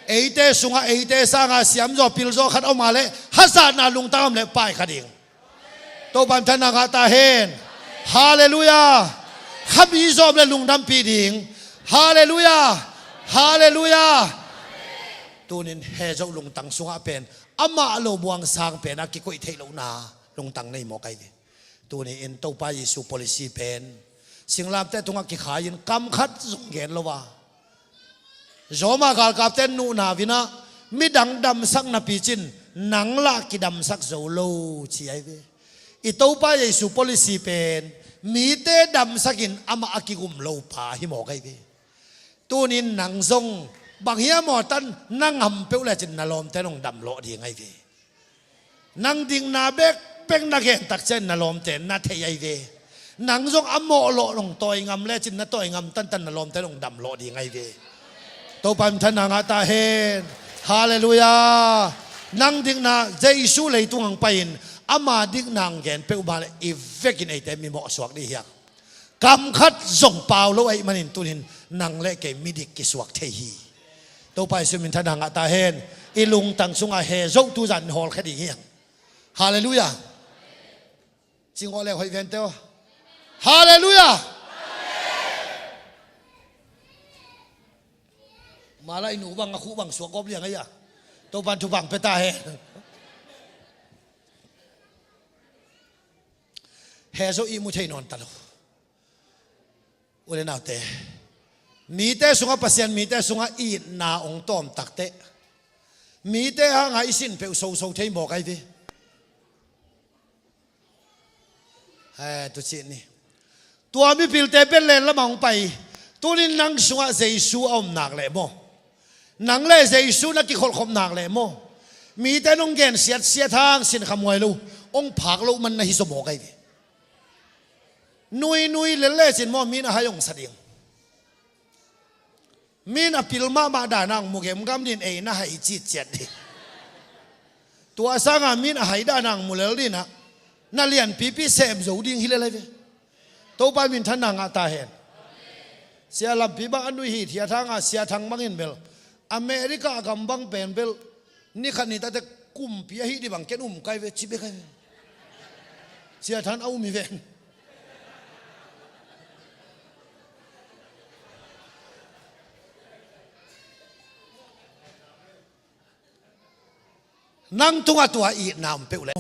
Eite sungah eite sanga siamzaw pilzaw khat om a leh hazatna lungtang om leh paikhia ding. Topa in thana ngah ta hen. Halleluiah. Khami zawm le lungdampih ding. Halleluiah. Halleluiah. Tunin Hezo lungtang sungah pen amah lo buang sang pen a kikoih theih lohna lungtang nei mawk ahi ve. Tuni in Topa Jesu policy pen singlamteh tungah kikhai-in kam khat zong gen lo a, Roma galkapte nuhna vinah midang damsak napi cin nang lah kidamsak zo lo ci ahi ve. I Topa Jesu policy pen mite damsakin amah a kigum lo pa hi mawk ahi ve. Tunin nang zong bang hiam aw tan na ngam peuh lecin na lawmte nong damlawh ding ahi ve. Nang dikna bekbek na gen tak ciang na lawmte na thei ahi ve. Nang zong a mawh lawh hong tawi ngam lecin na tawi ngam tantan na lawmte hong dam lawh ding ahi ve. Topa minthanna ngah ta hen. Halleluiah. Nang dikna Jesu leitung hong pai-in ama dikna hong gen peuhmah le i vekin eite mi mawh suak dih hiang. Kam khat zong pau lo ahih manin tunin nang le kei midik kisuak thei hi. Topa Jesu minthanna ngah ta hen. I lungtang sungah he zoh tu zan hawlkhia ding hiang. Halleluiah. Cingawh le hoih vente aw. Halleluiah. Mala i nu bang a khuh bang suak gawp liang ahi a. Topan thupha pia ta hen. He zoh i mu thei nawn ta lo. U le naute, mite sungah Pasian mite sungah itna hong tawm takteh mite hangah i sin peuh soso thei mawk ahi ve. He tucih ni. Tua mipilte Bethlehem lamah hong pai. Tunin nang sungah Jesu a om nak leh maw? Nang le Jesu na kikholhkhop nak leh maw? Mite nong gen siatsiat hang sin khamuai lo, hong phak loh man na hi zaw mawk ahi ve. Nuinui lel lecin maw, min a hai hong sa ding. Min a pil mahmah dan a hong mu gemgam din ei na hai citciat ding. Tua sanga min a hai dan a hong mu lel dinah na lianpipi sem zo ding hi lel ahi ve. Topa minthanna ngah ta hen. Sia lampi bang a nui hi thiat hanga Sia Thang bangin bel America a gam bang pen bel ni khat ni tate kumpi ahi dih bang ken um kai ve ci bek ahi ve. Sia Thang a um hi ven. Nang tungah tua itna om peuh le.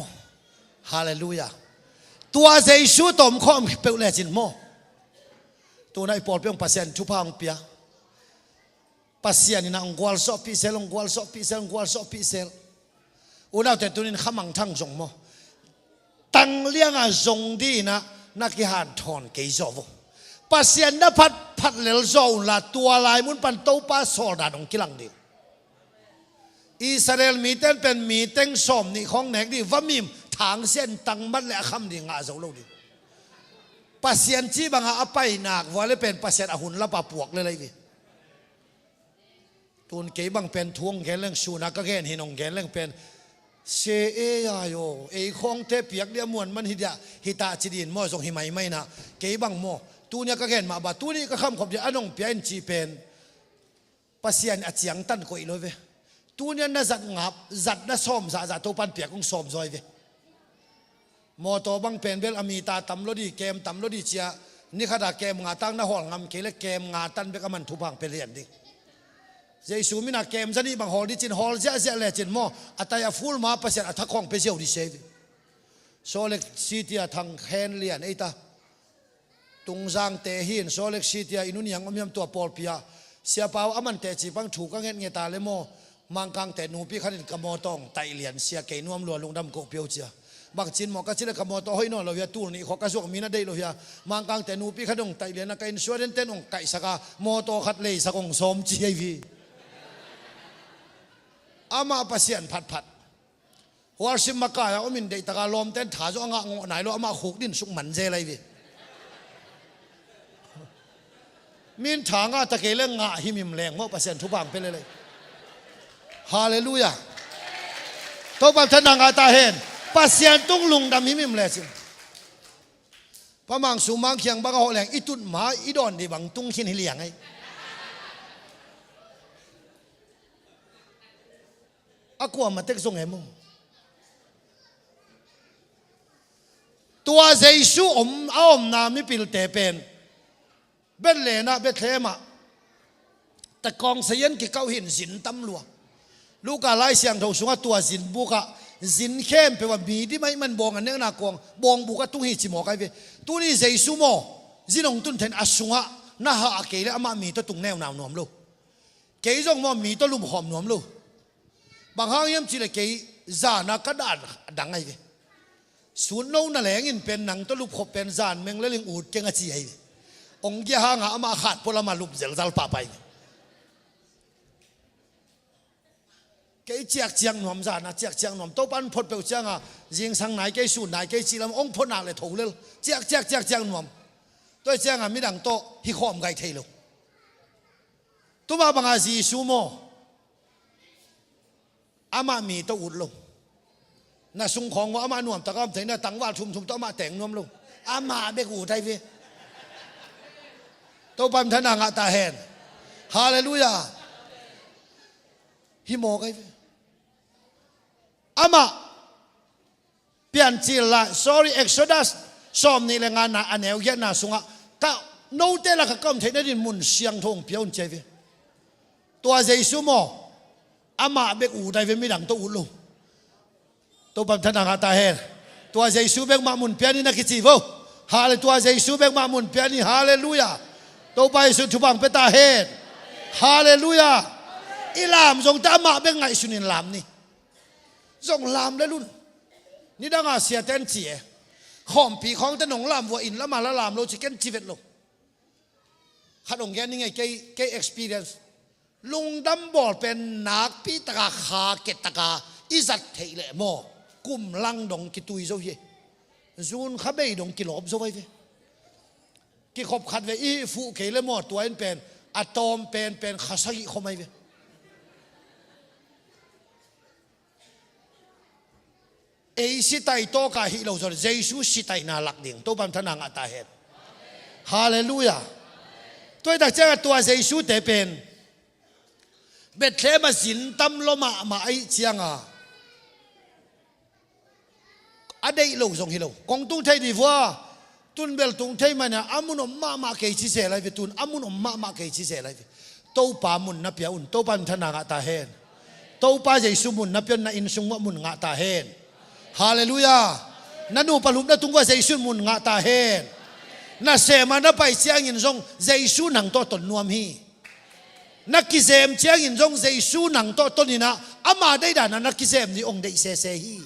Halleluiah. Tua Jesu tawm khawm peuh lecin maw? Tuna i pawlpi hong Pasian thupha hong pia. Pasian inah hong gualsawhpih sel, hong gualsawhpih sel, hong gualsawhpih sel. Unaute tunin khamangthang zong maw? Tanglianga zong dinah na kihanthawn kei zaw vo. Pasian na phatphat lel zaw unla tua lai mun pan Topa sawldan hong kilang ding. Israel miten pen mi teng sawm nih khawng nek dih va mim thangsian tangmat le a kham dih ngah zo lo dih. Pasian cih banga a painak vua le pen Pasian a hun lapa puak le lei dih. Tun kei bang pen thu hong gen leng suna ka gen hin hong gen leng pen se e ai aw ei khawngte piak dih a muan man hi diah hi tah ci din maw zong hi maimai na kei bang maw tunia ka gen mah ba tuni ka khamkhop dih a nong pia in ci pen Pasian a ciangtan koih lo ve. Tunia na zat ngap zat na sawm zahzah Topan piak hong sawm zawi ve. Mawtaw bang pen bel a mita tam lo di kem tam lo di cia ni khata kem nga tang na hawl ngam kei le kem nga tan bek a man thupha hong pia lian ding. Jesu mina kem zanih bang hawl di cin hawl ziahziah lecin maw a tai a ful ma Pasian a thakhawng pia ziau di se ve. Salt Lake City a thang khen lian ei ta. Tungzangte hin Salt Lake City a i nuniang om hiam tua pawlpi ah Sia Pau a man teci pang thu ka ngetnget a le maw Mangkangte nupi khatin ka mawtaw hong taih lian sia kei nuam lua lungdam koh piau cia. Bangcin maw ka ci le ka mawtaw hoih nawn lo hia tul nih khua ka zuak mi na deih lo hia Mangkangte nupi khat hong taih lian a ka insurance ten hong kaihsak a mawtaw khat leisak hong sawm ci hei vi. Amah Pasian phatphat. Worship makai a omin deihtaka lawmten tha zong a ngah ngawh nai lo amah khuk din suk man zel ahi ve. Min tha ngah ta kei le ngah himhim leng maw Pasian thupha hong pia lelei. Halleluiah. Topa thanna ngah ta hen. Pasian tung lungdam himhim lecin. Pa Mang Sum Mang Khiang bang a hawh leng i tut ma i dawn dih bang tung khin hi liang ahi. A kuamah tek zong em aw. Tua Jesu om a omna mipilte pen Bethlehem ah Bethlehem ah takawng sayan kikauh hin zin tam lua. Luka Lai Siangtho sungah tua zin bukah zin khempeuh ah mi dim ahih man bawng a nekna kuang bawng bukah tung hi ci mawk ahi ve. Tuni Jesu maw zin hong tun thein a sungah na hah a kei le amah mi tawh tung neunau nuam lo. Kei zong maw mi tawh lupkhawm nuam lo. Bang hang hiam cihleh kei zana ka dan a dang ahi ve. Sutno na lengin pen nang tawh lupkhop pen zan meng le ling ut keng a ci ahi ve. Ong gia hanga amah khat pualama lup zelzal pahpah ahi ve. Kei ciakciak nuam zana, ciakciak nuam. Topa in phot peuh cianga, zingsang nai kei, sun nai kei cih lam hong phot nak le tho lel. Ciakciak, ciakciak nuam. Tua cianga midang tawh hi khawm gai thei lo. Tuma banga Jesu maw? Amah mi tawh ut lo. Na sung khawng maw, amah nuamtak a om thei na, tangval thumthum tawh amah teng nuam lo. Amah bek ut ai ve. Topa in thana ngah ta hen. Halleluiah. Hi mawk ai ve. Amah Piancil la, sorry, Exodus sawm nih le ngana a neu giatna sungah, ka note lakah ka om theihna din mun siangtho hong pia un ci ai ve. Tua Jesu maw, amah bek ut ai ve, midang tawh ut lo. Topa in thana ngah ta hen. Tua Jesu bek mah mun pia ni na kici vo. Hale, tua Jesu bek mah mun pia ni. Halleluiah. Topa Jesu thupha hong pia ta hen. Halleluiah. I lam zong ta amah bek ngaihsun in lam ni. Zong lam le lun. Nidanga siate in ci e. Khawmpi khawngte nong lam vua, inn lama la lam lo ci, ken ci vet lo. Khat hong gen ning e, kei, kei experience. Lungdam bawl pen nakpi taka kha ke taka i zat theih leh maw, kum lang dong kitui zo hi. Zun kha bei dong kilawp zo ai ve. Kikhop khat ve i fuh kei le maw, tua in pen a tawm penpen kha sagih khom ai ve. Ei sitai tawka hih lo zaw, Jesu sitaina lak ding Topa in thana ngah ta hen. Halleluiah. Tua i tak cianga tua Jesu te pen Bethlehem a zin tam lo mahmah aih cianga a deih lo zong hi lo. Kong tung thei di vua. Tun bel tung thei mana, a mun om mahmah kei ci zel ai ve, tun a mun om mahmah kei ci zel ai ve. Topa mun na pia un, Topa in thana ngah ta hen. Topa Jesu mun na pia un, na inn sung mah mun ngah ta hen. Halleluiah. Na nupa lupna tung vua Jesu in mun ngah ta hen. Na sema na pai ciangin zong Jesu nang tawh ton nuam hi. Na kizem ciangin zong Jesu nang tawh ton inah, ama deihdanah na kizem ni hong deih sese hi.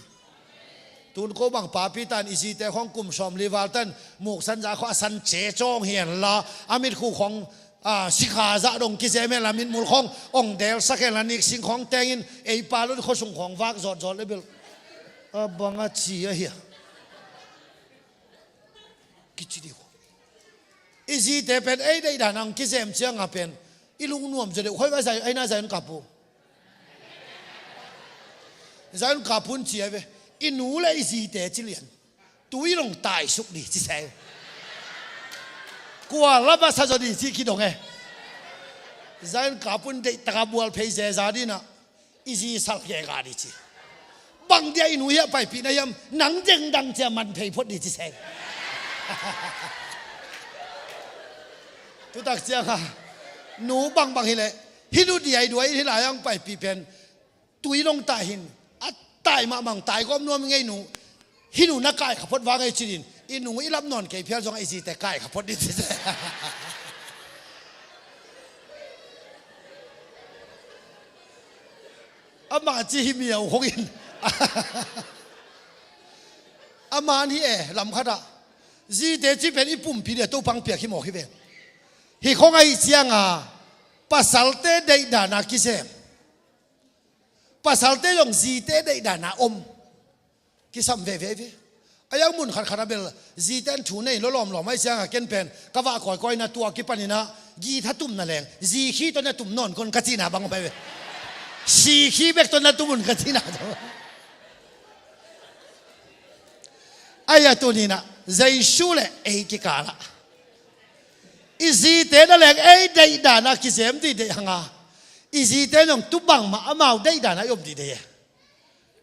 Tun ko bang papi tan i zite khawng kum sawmli val tan muksan za khawng a san ce cawng hi henla, a mitkhu khawng, a, sikha zah dong kizem henla, mitmul khawng hong delsak henla, niksing khawng tengin ei pa lo di khuasung khawng vak zawtzawt le bel a bang a ci ahi a. Kici di khawng. I zite pen ei deihdan hong kizem cianga pen i lungnuam zaw deuh khoi vai zai, aina zai hong kapu. Zion kapun ci ai ve. I nu le i zite ci lian. Tui long taisuk di ci sai. Kua lama sa zaw di ci kidong e. Zion kapun deih taka bual phei zeza dinah. I zi sal keka di ci. Bang dia i nu hiah paipihna hiam, nang dengdang cia man phei phot di ci sai. Tutak cianga nu bangbang hileh, hi nu diaiduai hi lai ang paipih pen. Tui long tai hin, a tai mahmah tai gawm nuam ngei nu. Hi nu na kai kha phot vang ei ci din. I nu i lap nawn kei phial zong a i zite kai kha phot din ci. Amah ci hi miau khong in. Aman hi e, lam khatah. Zite ci pen i pumpi dia Topang piak hi mawk hi ve. Hi khong a i cianga pasalte deihdan a kisem. Pasalte zong zite deihdan a om. Kisam veve ve. A yang mun khatkhat a bel zite an thu nei lo lawmlawm ai cianga ken pen ka vah kawikawi na tua kipaninah githa tumna leng zi khi tawh na tum nawn kon ka cihna bang om ai ve. Si khi bek tawh na tum un ka cihna tawh. Ai a tuninah Jesu le ei kikalah i zite na leng ei deihdan a kizem dih deih hanga i zite zong tu bangmah amau deihdan a i om dih deih e.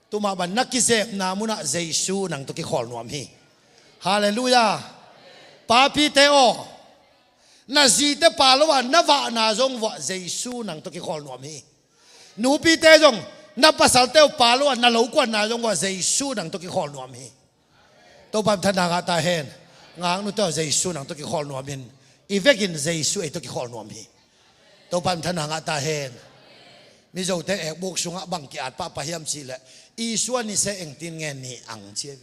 Tumah ban na kizepna munah Jesu nang tawh kikhawl nuam hi. Halleluiah. Papite aw, na zite pa lo a na vahna zong vuah Jesu nang tawh kikhawl nuam hi. Nupite zong na pasalte uh pa lo a na lo kuanna zong vuah Jesu nang tawh kikhawl nuam hi. Topa in thanna ngah ta hen. Ngaknute aw, Jesu nang tawh kikhawl nuam in. I vekin Jesu ei tawh kikhawl nuam hi. Topa in thanna ngah ta hen. Mizote ekbuk sungah bang ki-at pahpah hiam cihleh, Isua ni se engtin ngen ni ang ci hi.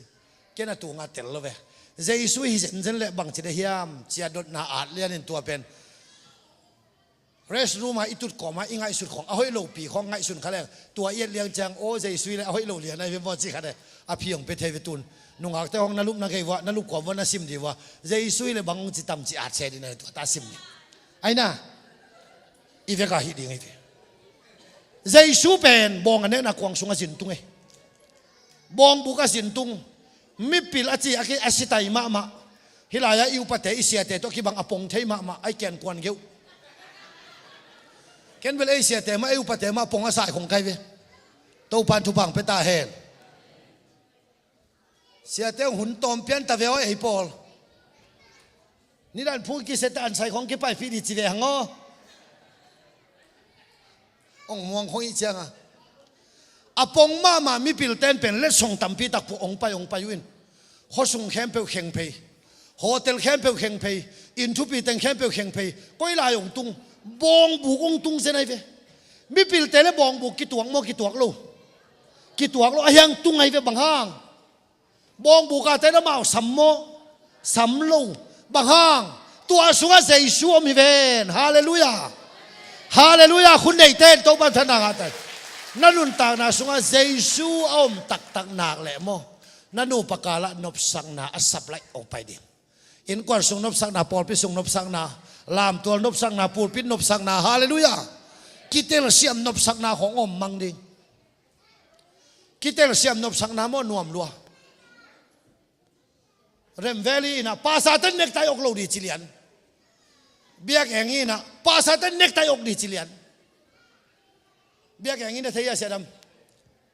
Ken a tunga tel lo ve. Jesu hi zenzen leh bangci de hiam cia dotna at lianin tua pen Press room ah i tut kawm ah i ngaihsut khawng a hoih lopi khawng ngaihsun kha leng, tua i et liang ciang, aw, Jesu i le a hoih lo lian ahi ve maw ci kha le, a phi hong pia thei ve tun. Nungakte hong na lup na gei vua, na lup kawm vua, na sim di vua, Jesu i le bang hong ci tam ci at se di na tua ta sim di. Aina i vek a hi ding hi ve. Jesu pen bawng a nekna kuang sung a zin tung e. Bawngbuk a zin tung. Mipil a ci a ki a sitai mahmah. Hih lai-ah i upate i siate tawh kibang a pong thei mahmah a i kian kuan geuh. Ken bel ei siate mah ei upate mah pong a sai khong kai ve. Topan thupha hong pia ta hen. Siate hong hun tawm pian ta ve aw ei pawl. Nidan phung kisete an sai khong kipaipih di ci ve hang aw. Ong muang khong ih cianga a pong mahmah mipil ten pen letsong tampi takpu ong pai ong pai uh in, khuasung khempeuh kheng phei, hotel khempeuh kheng phei, inn thupi teng khempeuh kheng phei, koi lai ong tung? Bawngbuk ong tung zen ai ve. Mipil te le bawngbuk kituak maw, kituak lo? Kituak lo, a hiang tung ai ve. Bang hang? Bawngbuk a ten amau sam maw? Sam lo. Bang hang? Tua sungah Jesu om hi ven. Halleluiah. Halleluiah. Khun neite in Topan thanna ngah ta. Na nuntakna sungah Jesu a om taktak nak leh maw, na nupa kalah nopsakna a sap laih ong pai ding. Innkuan sung nopsakna, pawlpi sung nopsakna, lamtual nopsakna, pulpit nopsakna. Halleluiah. Kitelsiam nopsakna khong om mang ding. Kitelsiam nopsakna maw, nuam lua. Remveli inah pastor ten nektai ok lo di ci lian. Biakeng inah pastor ten nektai ok di ci lian. Biakeng inah thei a siadam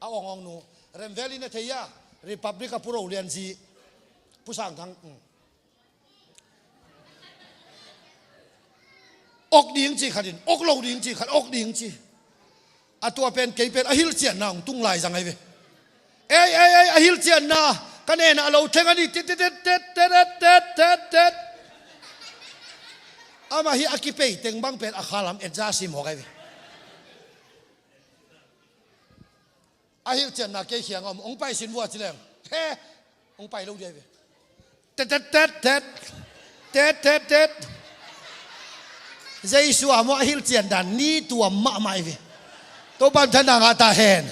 a ong ong nu. Remveli inah thei a Republic a puro lian zi pusang thang. Ok ding ci khatin, ok lo ding ci khat, ok ding ci. A tua pen kei pen a hilhcianna hong tung lai zang ahi ve. Ei, ei, ei, a hilhcianna ka nena a lo theng a ni, tet, tet, tet. Amah hi a kipei teng bang pen a khalam etza sim hawk ahi ve. A hilhcianna kei khiang a om, hong pai sin vua ci leng, he, hong pai lo dia ve. Tet, tet, tet, tet. Tet, tet, tet. Jesu a maw a hilhcian dan ni tuam mahmah i ve. Topan thanna ngah ta hen.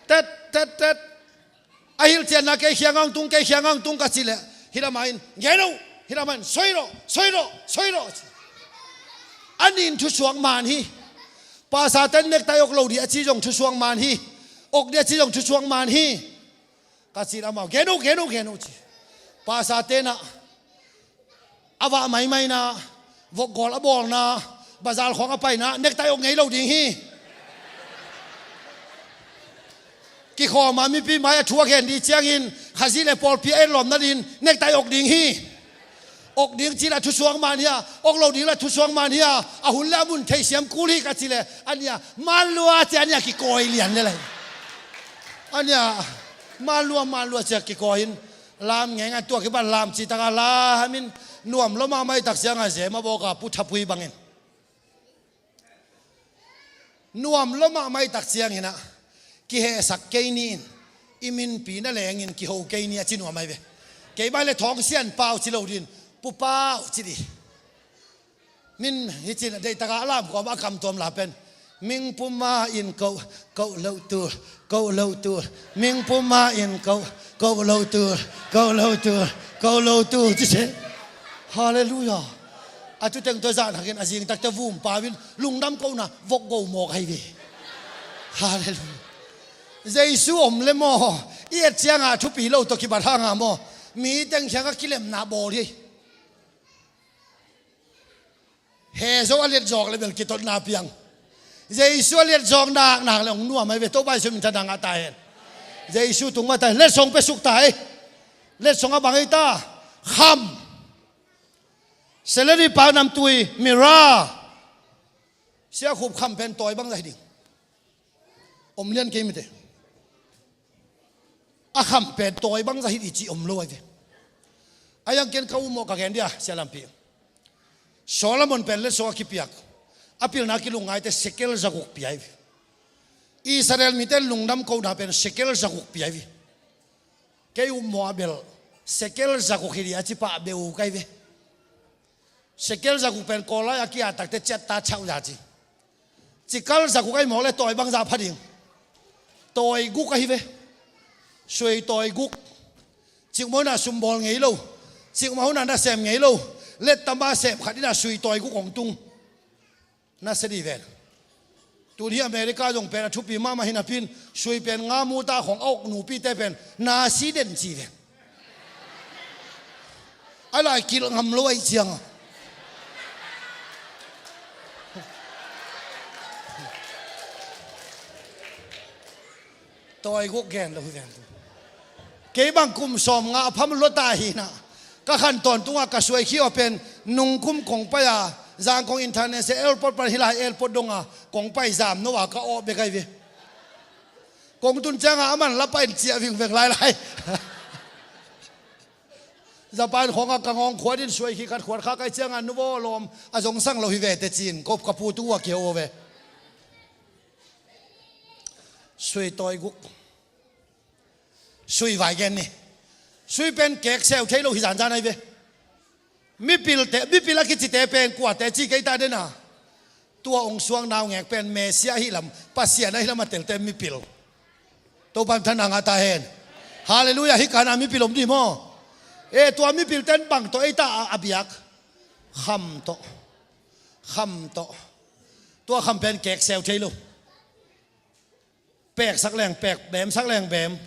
Tet, tet, tet. A hilhcianna kei khiang a hong tung, kei khiang a hong tung ka ci leh, hih lamah in gen uh, hih lamah in soi rawh, soi rawh, soi rawh. A nin thusuak man hi. Pastor ten nektai ok lo di a ci zong thusuak man hi. Ok di a ci zong thusuak man hi. Ka ci leh amau gen uh, gen uh, gen uh ci. Pastor tenah a vah maimaina, vokgawl a bawlna, bazar khawng a paina nektai ok ngei lo ding hi. Kikhawma mipi mai a thu a gen di ciangin Khazih le pawlpi a etlawm nadin nektai ok ding hi. Ok ding ci la thusuak man hi a, ok lo ding la thusuak man hi a, a hun le a mun theisiam kul hi ka ci le, a nia man lua ci a nia kikawi lian le lai. A nia man lua, man lua ci a kikawi in lam ngeng a tua kiban lam ci taka lam in nuam lo mahmah i tak cianga zema bawka pu thapui bangin. Nuam lo mahmah i tak cianginah kihehsak kei ni in, i minpi na lengin kiho kei ni a ci nuam ahi ve. Kei bai le Thawng Sian Pau ci lo din, Pu Pau ci di. Min hi cin a deih taka a lamkawm a kamtuam la pen, ming puma in ko, ko lo tu, ko lo tu, ming puma in ko, ko lo tu, ko lo tu, ko lo tu ci se. Halleluiah. A tu teng tua zah nakin a zing takte vum pau in lungdam kohna vok go mawk ahi ve. Halleluiah. Jesu om le maw, i et cianga thupi lo tawh kibat hanga maw, mi teng khianga kilemna bawl hi. He zo a liat zawk le bel kitotna piang. Jesu a liat zawk nak nak le hong nuam ahi ve. Topa Jesu min thanna ngah ta hen. Jesu tung mah ta hen. Letsong pia suk ta hi. Letsong a bang hi ta? Kham. Salary pa namtui, mira. Sia Khup kham pen tawi bangzah hi ding. Om lian kei mite. A kham pen tawi bangzah hi ding cih om lo ahi ve. A yang ken ka um mawh ka gen dia, Sia Lampi. Solomon pen letsong a kipiak, a pilna kilungngaite sekel zaguk pia ahi ve. Israel mite lungdam kohna pen sekel zaguk pia ahi ve. Kei um mawh a bel sekel zaguk hi ding a ci pah beu ka hi ve. Sekel zaguk pen Kawl lai a ki-at takte ciat ta chauh za ci. Cikal zaguk ahi mawk le tawi bangzah pha ding. Tawi guk ahi ve. Sui tawi guk. Cikmah hunah sumbawl ngei lo. Cikmah hunah nasem ngei lo. Lettama sem khat inah sui tawi guk hong tung. Na sia dih ven. Tun hi America zong pen a thupi mahmah hi napi-in sui pen nga mu ta khong a uk nupite pen na si den ci ven. A lai kilh ngam lo aih cianga tawi guk gen lo hi ven. Kei bang kum sawm nga a pham lua ta hi na. Ka khan tawntung a ka suai khi aw pen nungkum kong pai a Zangkong International Airport pan hi lai airport dong a kong pai zam no a ka awh bek ahi ve. Kong tun cianga a man la pai in ciah vingveng lailai. Japan khawngah ka ngawng khuat in suai khi khat khuat kha kai cianga nuvaw lawm a zong sang lo hi ve te ci-in ko ka pu tung uh a kiheu aw ve. Sui tawi guk. Sui vai gen ni. Sui pen kek seu thei lo hi zanzan ahi ve. Mipilte, mipil a kicite pen kuate ci kei ta dena. Tua ong suang naungek pen Mesia ahi lam, Pasian ahi lam a telte mipil. Topan thanna ngah ta hen. Halleluiah, hi kana mipil om dih maw? E, tua mipil ten bang tawh ei ta a, a biak. Kham tawh. Kham tawh. Tua kham pen kek seu thei lo. Peksak leng pek, bemsak leng bem.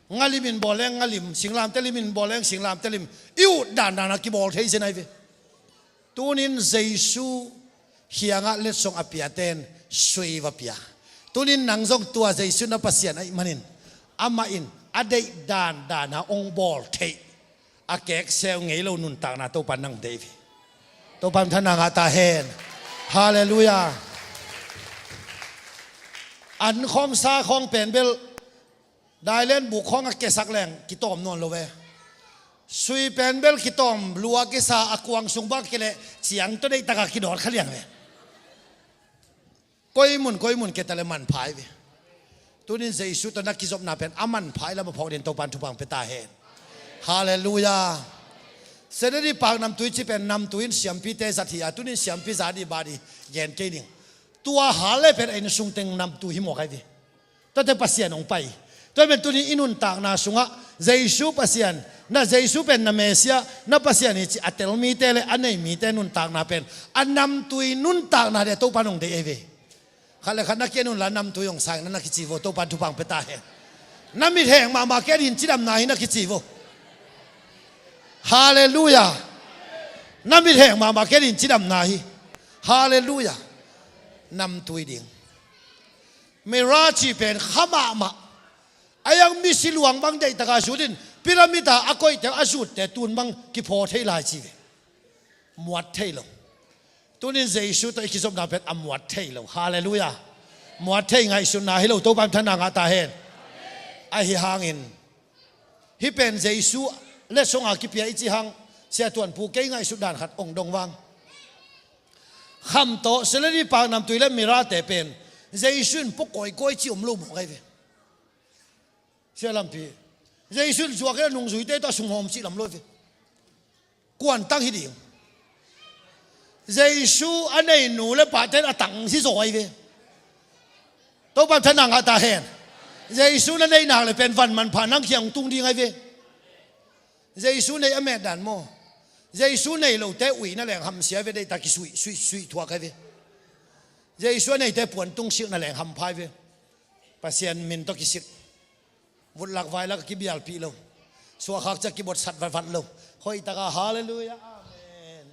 Ngalim in bawl leng ngalim, singlamte lim in bawl leng singlamte lim. I ut dandan a kibawl thei zen ahi ve. Tunin Jesu hiangah letsong a piaten sui va pia. Tunin nang zong tua Jesu na Pasian ahih manin amah in a deih dandan a ong bawl theih a kek seu ngei lo nuntakna Topa nang deih ve. Topa min thanna ngah ta hen. Halleluiah. An khawng sa khawng pen bel dailen buk khawng a kesak leng kitawm nawn lo ve. Sui pen bel kitawm lua kisa a kuang sung bak kileh ciang tawh deihtak a kidawt kha liang ve. Koimun koimun keta le manpha ahi ve. Tunin Jesu tawh na kizopna pen a manpha ahi lam a phawk din Topan thupha pia ta hen. Halleluiah. Sedan i pak namtui ci pen namtui in siampite zat hi a, tunin siampi zat i bat i gen kei ding. Tua hale pen a inn sung teng namtui hi mawk ahi ve. Tuate Pasian hong pai. Tua pen tunin i nuntakna sungah Jesu Pasian, na Jesu pen na Mesia, na Pasian hi ci a tel mite le a nei mite nuntakna pen a namtui nuntakna le Topan hong deih ahi ve. Khat le khat na kian un la namtui hong sang na na kici vo, Topan thupha pia ta hen. Na mit heng mahmah kian in cidamna hi na kici vo. Halleluiah. Na mit heng mahmah kian in cidamna hi. Halleluiah. Namtui ding. Mira ci pen kha mahmah. A yang misi luang bang deihtaka zut in pyramid a a koihte a zutte tun bang kiphaw thei lai ci ve. Muat thei lo. Tunin Jesu tawh i kizopna pen a muat thei lo. Halleluiah. Muat thei ngaihsutna hi lo, Topa min thanna ngah ta hen. Ahi hangin hih pen Jesu letsong a kipia i ci hang, Sia Tuan Pu, kei ngaihsut dan khat ong dong vang. Kham tawh, Sedan i pak namtui le Mira te pen Jesu in pua kawikawi ci om lo mawk ahi ve. Sia Lampi, Jesu in zuak in a nungzuite tawh a sunghawm cih lam lo ahi ve. Kuan tang hi ding. Jesu a nei nu le pate in a tang hi zaw ahi ve. Topa min thanna ngah ta hen. Jesu na neih nak le pen van manpha nang kiang tung ding ahi ve. Jesu neih a met dan maw? Jesu nei lote uih na leng hamsia ve, deihtak kisuih suih suih thuak ahi ve. Jesu a neite puan tung silh na leng hampha ahi ve. Pasian min tawh kisik. Vutlak vailak a kibialpih lo. Suahkhak ciah kibotsat vatvat lo. Hoihtaka halleluiah, amen.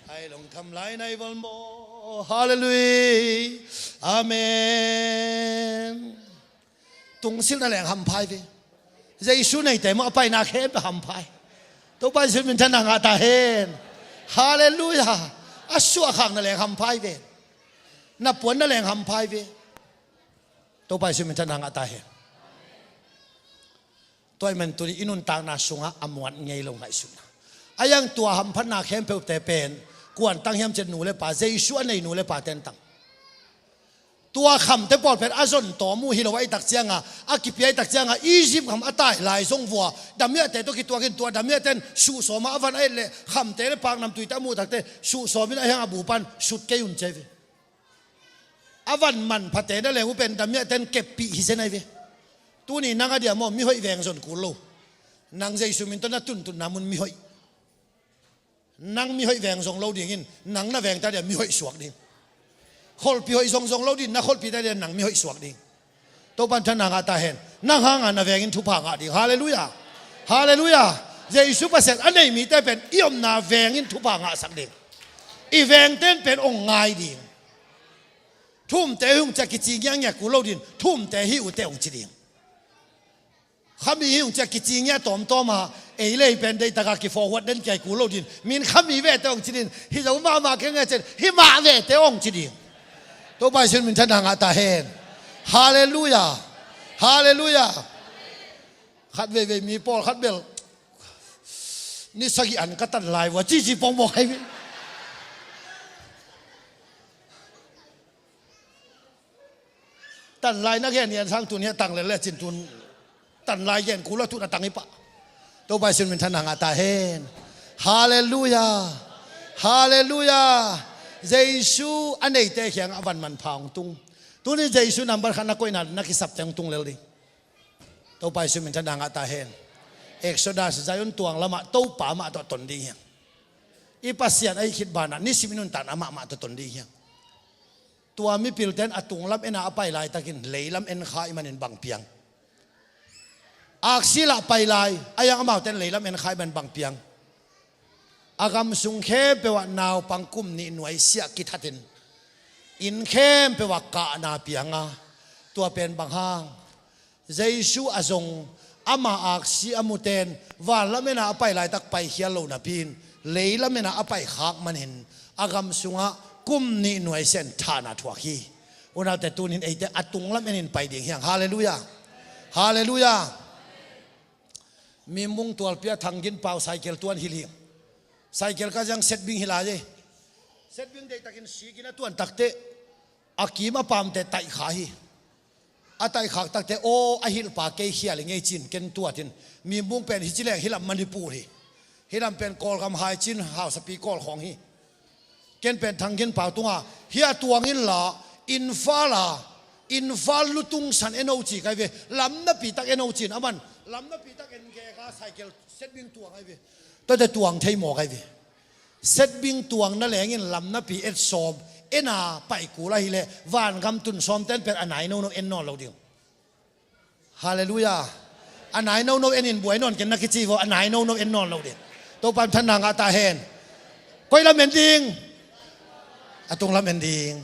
Ai long tham lai nai vol maw. Halleluiah. Amen. Tungsilh na leng hampha ahi ve. Jesu neite maw a paina khempeuh hampha ahi. Topa Jesu min thanna ngah ta hen. Halleluiah. A suahkhak na leng hampha ahi ve. Na puan na leng hampha ahi ve. Topa Jesu min thanna ngah ta hen. Tua ahih man tuni i nuntakna sungah a muat ngei lo ngaihsutna. A yang tua hamphatna khempeuhte pen kuan tang hiam ciah nu le pa, Jesu a nei nu le pa ten tang. Tua khamte pawl pen a zon tawm uh hi lo ahih tak cianga, a kipia ahih tak cianga, Egypt kham a tai lai zong vua damiahte tawh kituakin, tua damiahte in suhsawm a, a van a et leh khamte le paknamtuite a muh takte suhsawmin a hiang a bu pan sut kei un ci ahi ve. A van manphate na leng uh pen damiahte in keppih hi zen ahi ve. Tuni nang a dia maw, mihoih veng zon kul lo. Nang Jesu min tawh na tuntunna mun mihoih. Nang mihoih veng zong lo dingin, nang na vengte a dia mihoih suak ding. Kholpi hoih zongzong lo dingin, na kholpite a dia nang mihoih suak ding. Topa in thanna ngah ta hen. Nang hanga na vengin thupha ngah ding. Halleluiah. Halleluiah. Jesu Pasian a nei mite pen i omna vengin thupha ngahsak ding. I vengte in pen hong ngai ding. Thu-umte hi ung ci-a kici ngiakngiak kul lo dingin, thu-umte hi uh teh hong ci ding. Khami hi ung ci-a kici ngiat tawmtawm a, ei le ei pen deihtak a kifawh huat den kia kul lo dingin, min khami vete hong ci dingin, hi zo mahmah kei nge ci-in, hi mah vete hong ci ding. Topa Jesu min thanna ngah ta hen. Halleluiah. Halleluiah. Khat veivei mi pawlkhat bel ni sagih an ka tan lai vua cici pongpong ahi ve. Tan lai na gen hian sang tun hi a tang lel le cin tun. Tan lai gen kul a tun a tang hi pah. Topa Jesu min thanna ngah ta hen. Halleluiah. Halleluiah. Jesu a neite kiangah a van manpha hong tung. Tuni Jesu number khat na koihna na kisapte hong tung lel ding. Topa Jesu min thanna ngah ta hen. Exodus, Zion tuang lamah Topa mah tawh ton ding hiang. I Pasian ahih khit banah nisim i nuntakna mah mah tawh ton ding hiang. Tua mipilte in a tunglam en a a pai laitakin leilam en kha ahih manin bang piang? Aksi lah pai lai, a hiang amaute in leilam en kha ahih manin bang piang? A gam sung khempeuh ah naupang kum nih nuaisiah kithatin, inn khempeuh ah kahna piang a, tua pen bang hang? Jesu a zong, ama aksi a mute in vanlam en a a pai laitak paikhial lo napi-in, leilam en a a paikhak manin a gam sungah kum nih nuaisiah in thahna thuak hi. Unaute, tunin eite a tunglam enin pai ding hiang. Halleluiah. Halleluiah. Mimbung tualpi ah Thang Gin Pau cycle tuan hilh hi. Cycle ka zang setbing hi lai e. Setbing deihtakin sikin a tuan takteh a kim a pamte taihkha hi. A taihkhak takteh aw, a hilhpa kei khial hi ngei ci-in ken tuatin, Mimbung pen hici leng hih lam Manipur hi. Hih lam pen Kawlgam hai ci-in hausapi Kawl khawng hi. Ken pen Thang Gin Pau tunga, hih a tuang inla, Imphal a, Imphal lutung san en o ci ka hi ve. Lam napi tak en o ci-in, aman lam napi tak en gek a cycle setbing tuang ahi ve. Tuate tuang thei maw ka hi ve. Setbing tuang na lengin lam napi et sawm en a pai kul ahih leh vangam tun sawmte in pen a nai nono en nawn lo ding. Halleluiah. A nai nono enin buai nawn ken na kici vua, a nai nono en nawn lo ding. Topa in thanna ngah ta hen. Koi lam en ding? A tunglam en ding.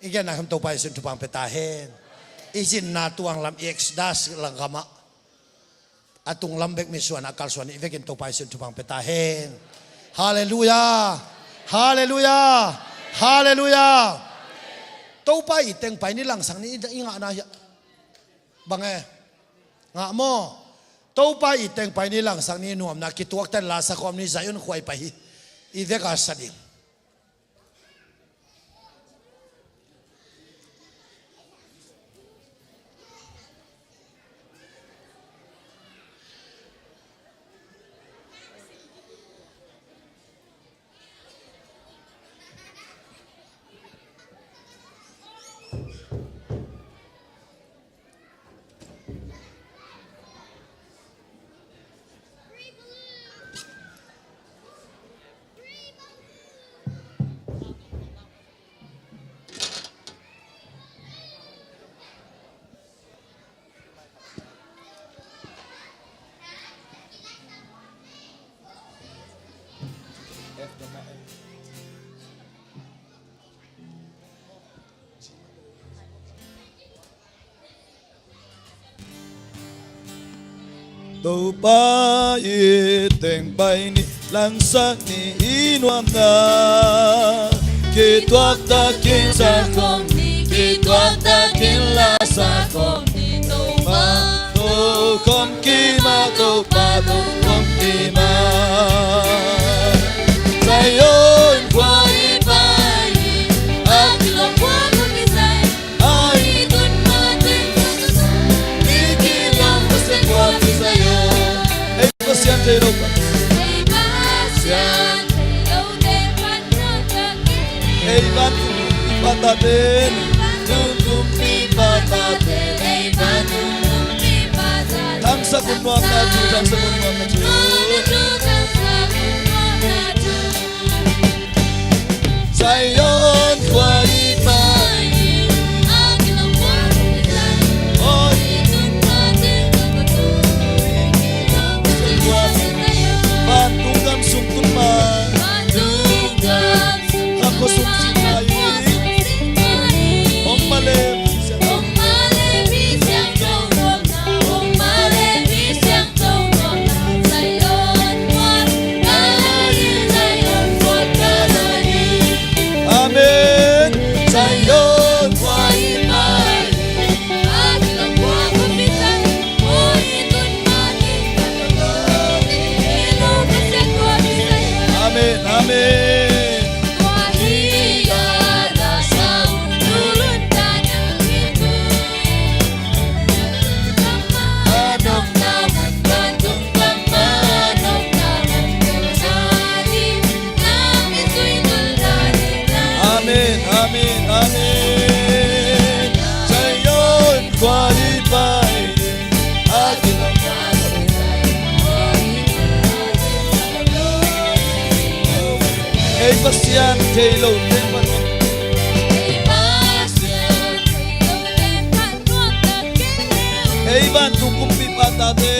I genna kham Topa Jesu in thupha hong pia ta hen. I zinna tuang lam, i Exodus lam gamah a tunglam bek mitsuan a kalsuan i vekin Topa Jesu in thupha hong pia ta hen. Halleluiah. Halleluiah. Halleluiah. Topa i teng pai ni, langsang ni i ngahna hiah. Bang e? Ngah maw? Topa i teng pai ni, langsang ni, nuamna kituaktan la sakawm ni, Zion khua i pai hi. I vek a sa ding. Topa i teng pai ni, langsak ni i nuamna. Kituak takin zakawm ni, kituak takin la zakawm ni, Topa. Tokhom kima, Topa, tokhom kima. Zion khua i pai ni, a kilawm khua khawng kisai. Nuamna thu, sang sang nuamna thu. Zion khua i pai. Vantung gam sung tun ma. Kha khua sung sing ma hi. Hong ma le. Amen. Amen. Amen. Amen, amen, amen. Zion khua i pai. Ei Pasian thei lo te pan. Ei vantung kumpipa tate.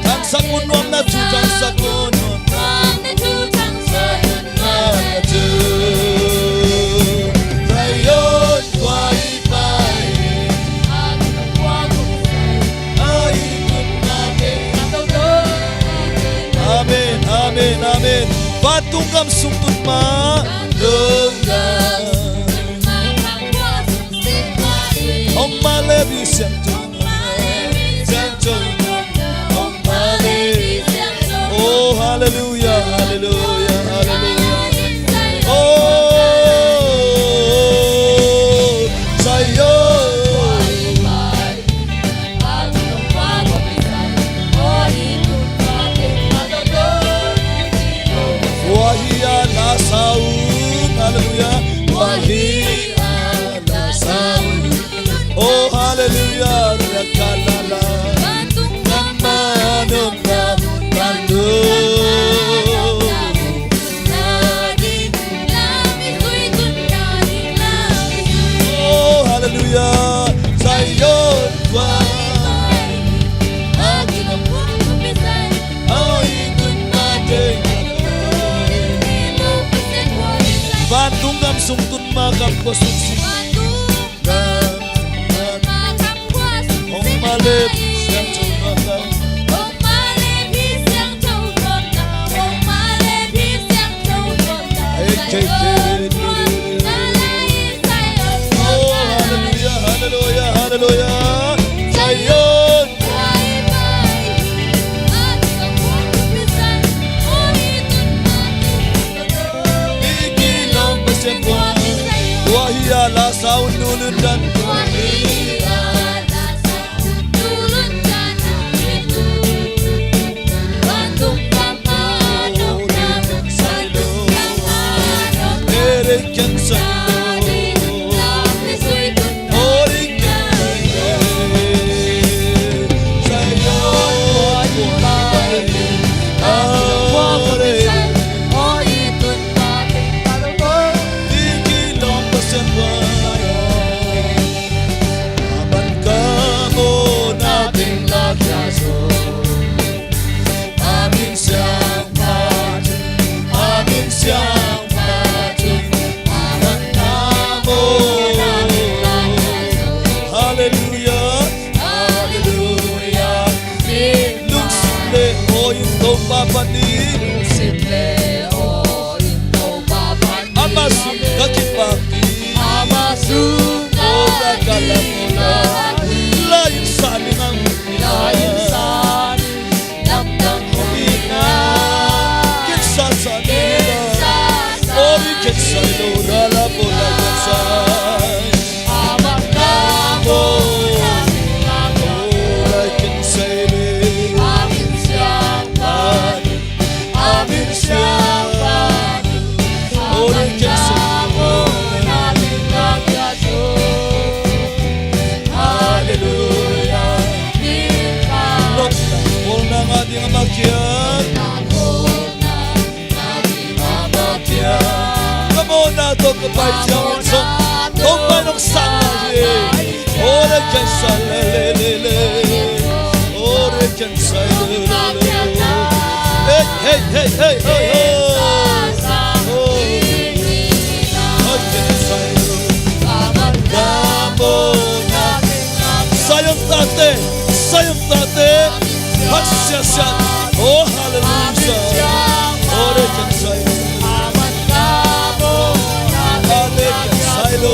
Thangsak un nuamna thu, thangsak un nuamna thu. Zion khua i pai. Amen, amen, amen. Vantung gam sung tun ma. Hong ma le, Pasian. Oh, hallelujah, hallelujah, hallelujah. Oh, Zion. Khua hi a la sa un, hallelujah. Khua hi a la sa un. Oh, hallelujah, rakalala. Nangma nopna, nangma nopna. Oh, hallelujah. Zion khua. Vantung gam sung tun ma, kam khua sung sing. Oh, hallelujah, hallelujah, hallelujah. Zion. Khua hi a la sa un, nu lun dan. Pai thiang in zong Topa in hong sang lai hi. Ore ken sai le le le le. Ore ken sai le le le. Hey, hey, hey, hey, hey, hey. Oh. Ore ken sai le. Sai om tate, sai om tate. Hak sia sia. Oh, hallelujah. Ore ken sai. Ore ken sai lo.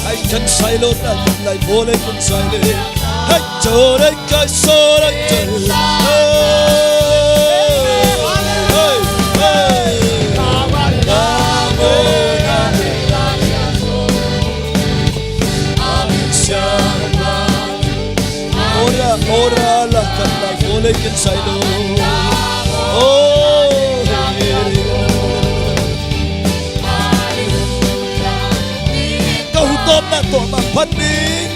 Ai, kan sai lo na, kan lai bo le, kan sai le. Hai, cho le, kai so le, kai. Hai, hai. Ora, ora, la, kan lai bo le, kan sai lo. Oh. Ka hu tawpna tawh mah phat ding.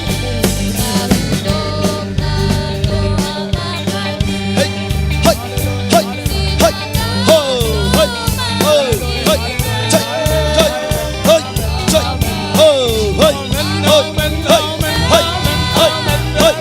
Hei, hei, hei, hei, ho, hei, ho, hei, chai, chai, hei, chai, ho, hei, ho, hei, hei, hei, hei, hei.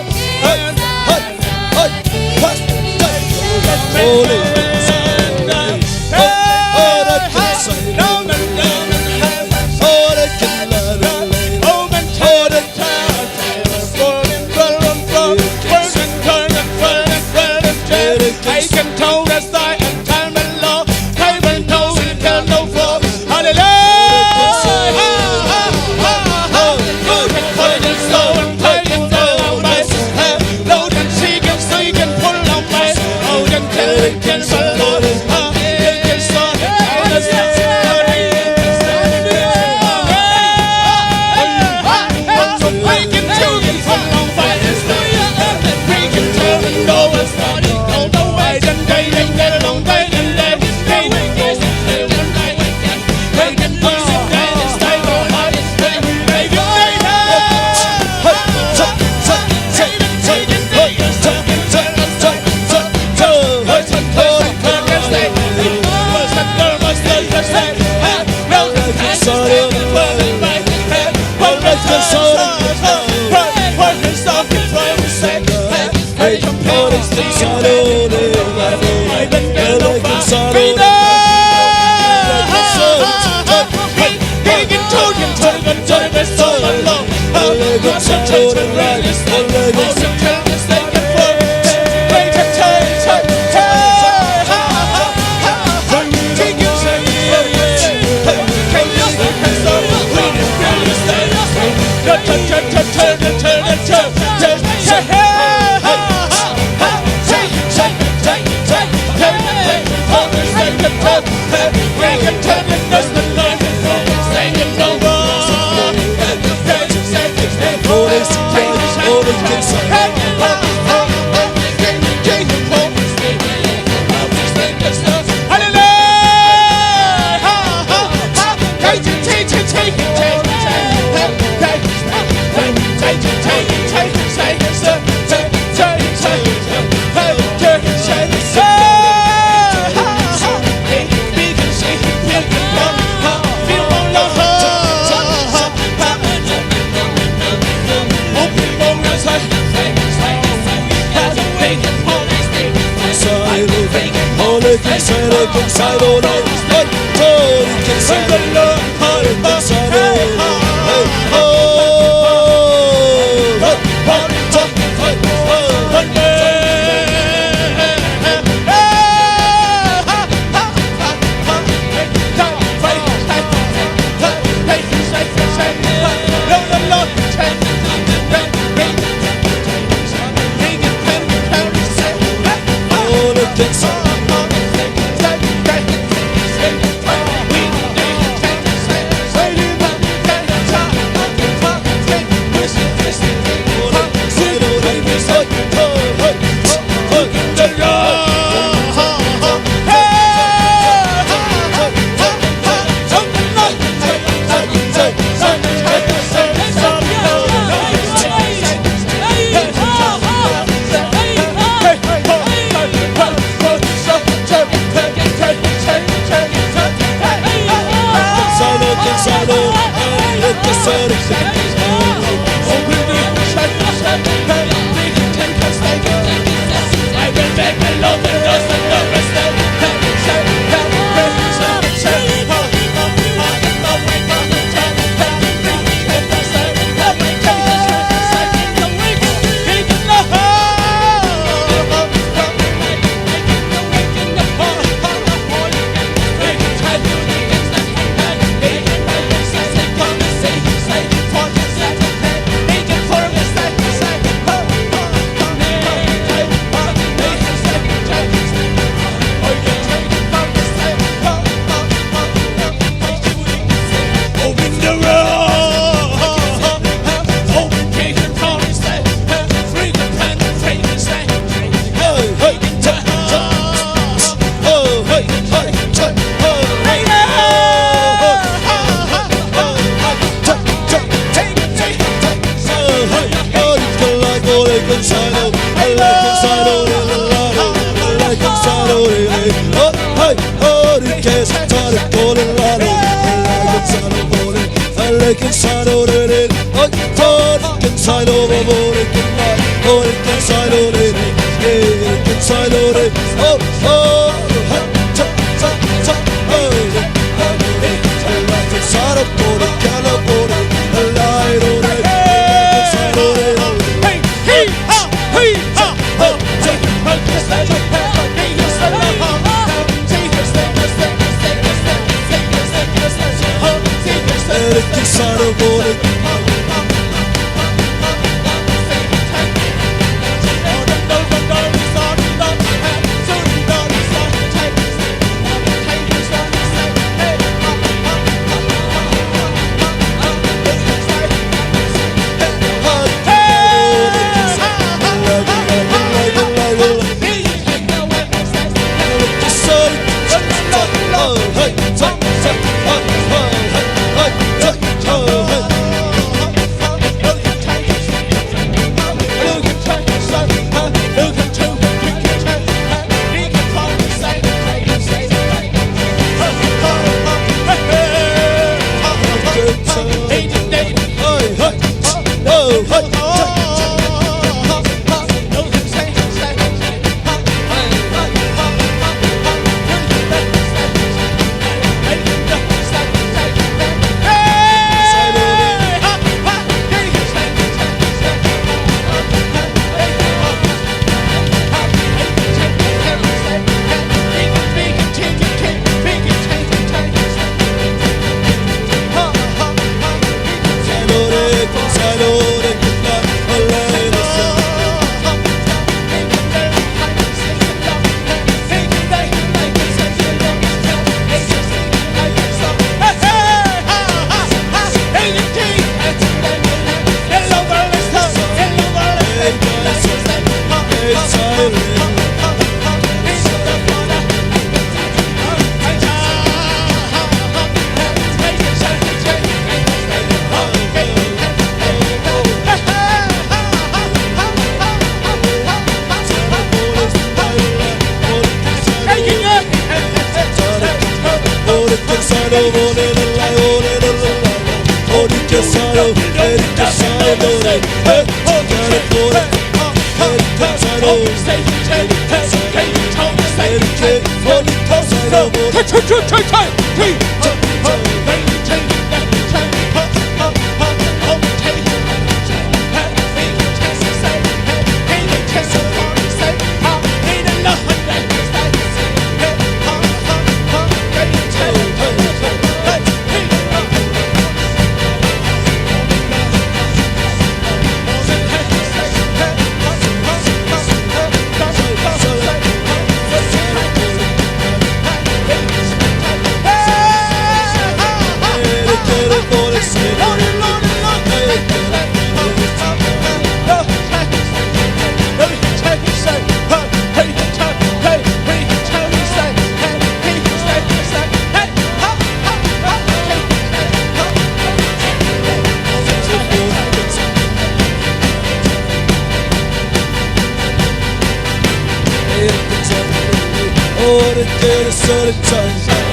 All the good is all the time.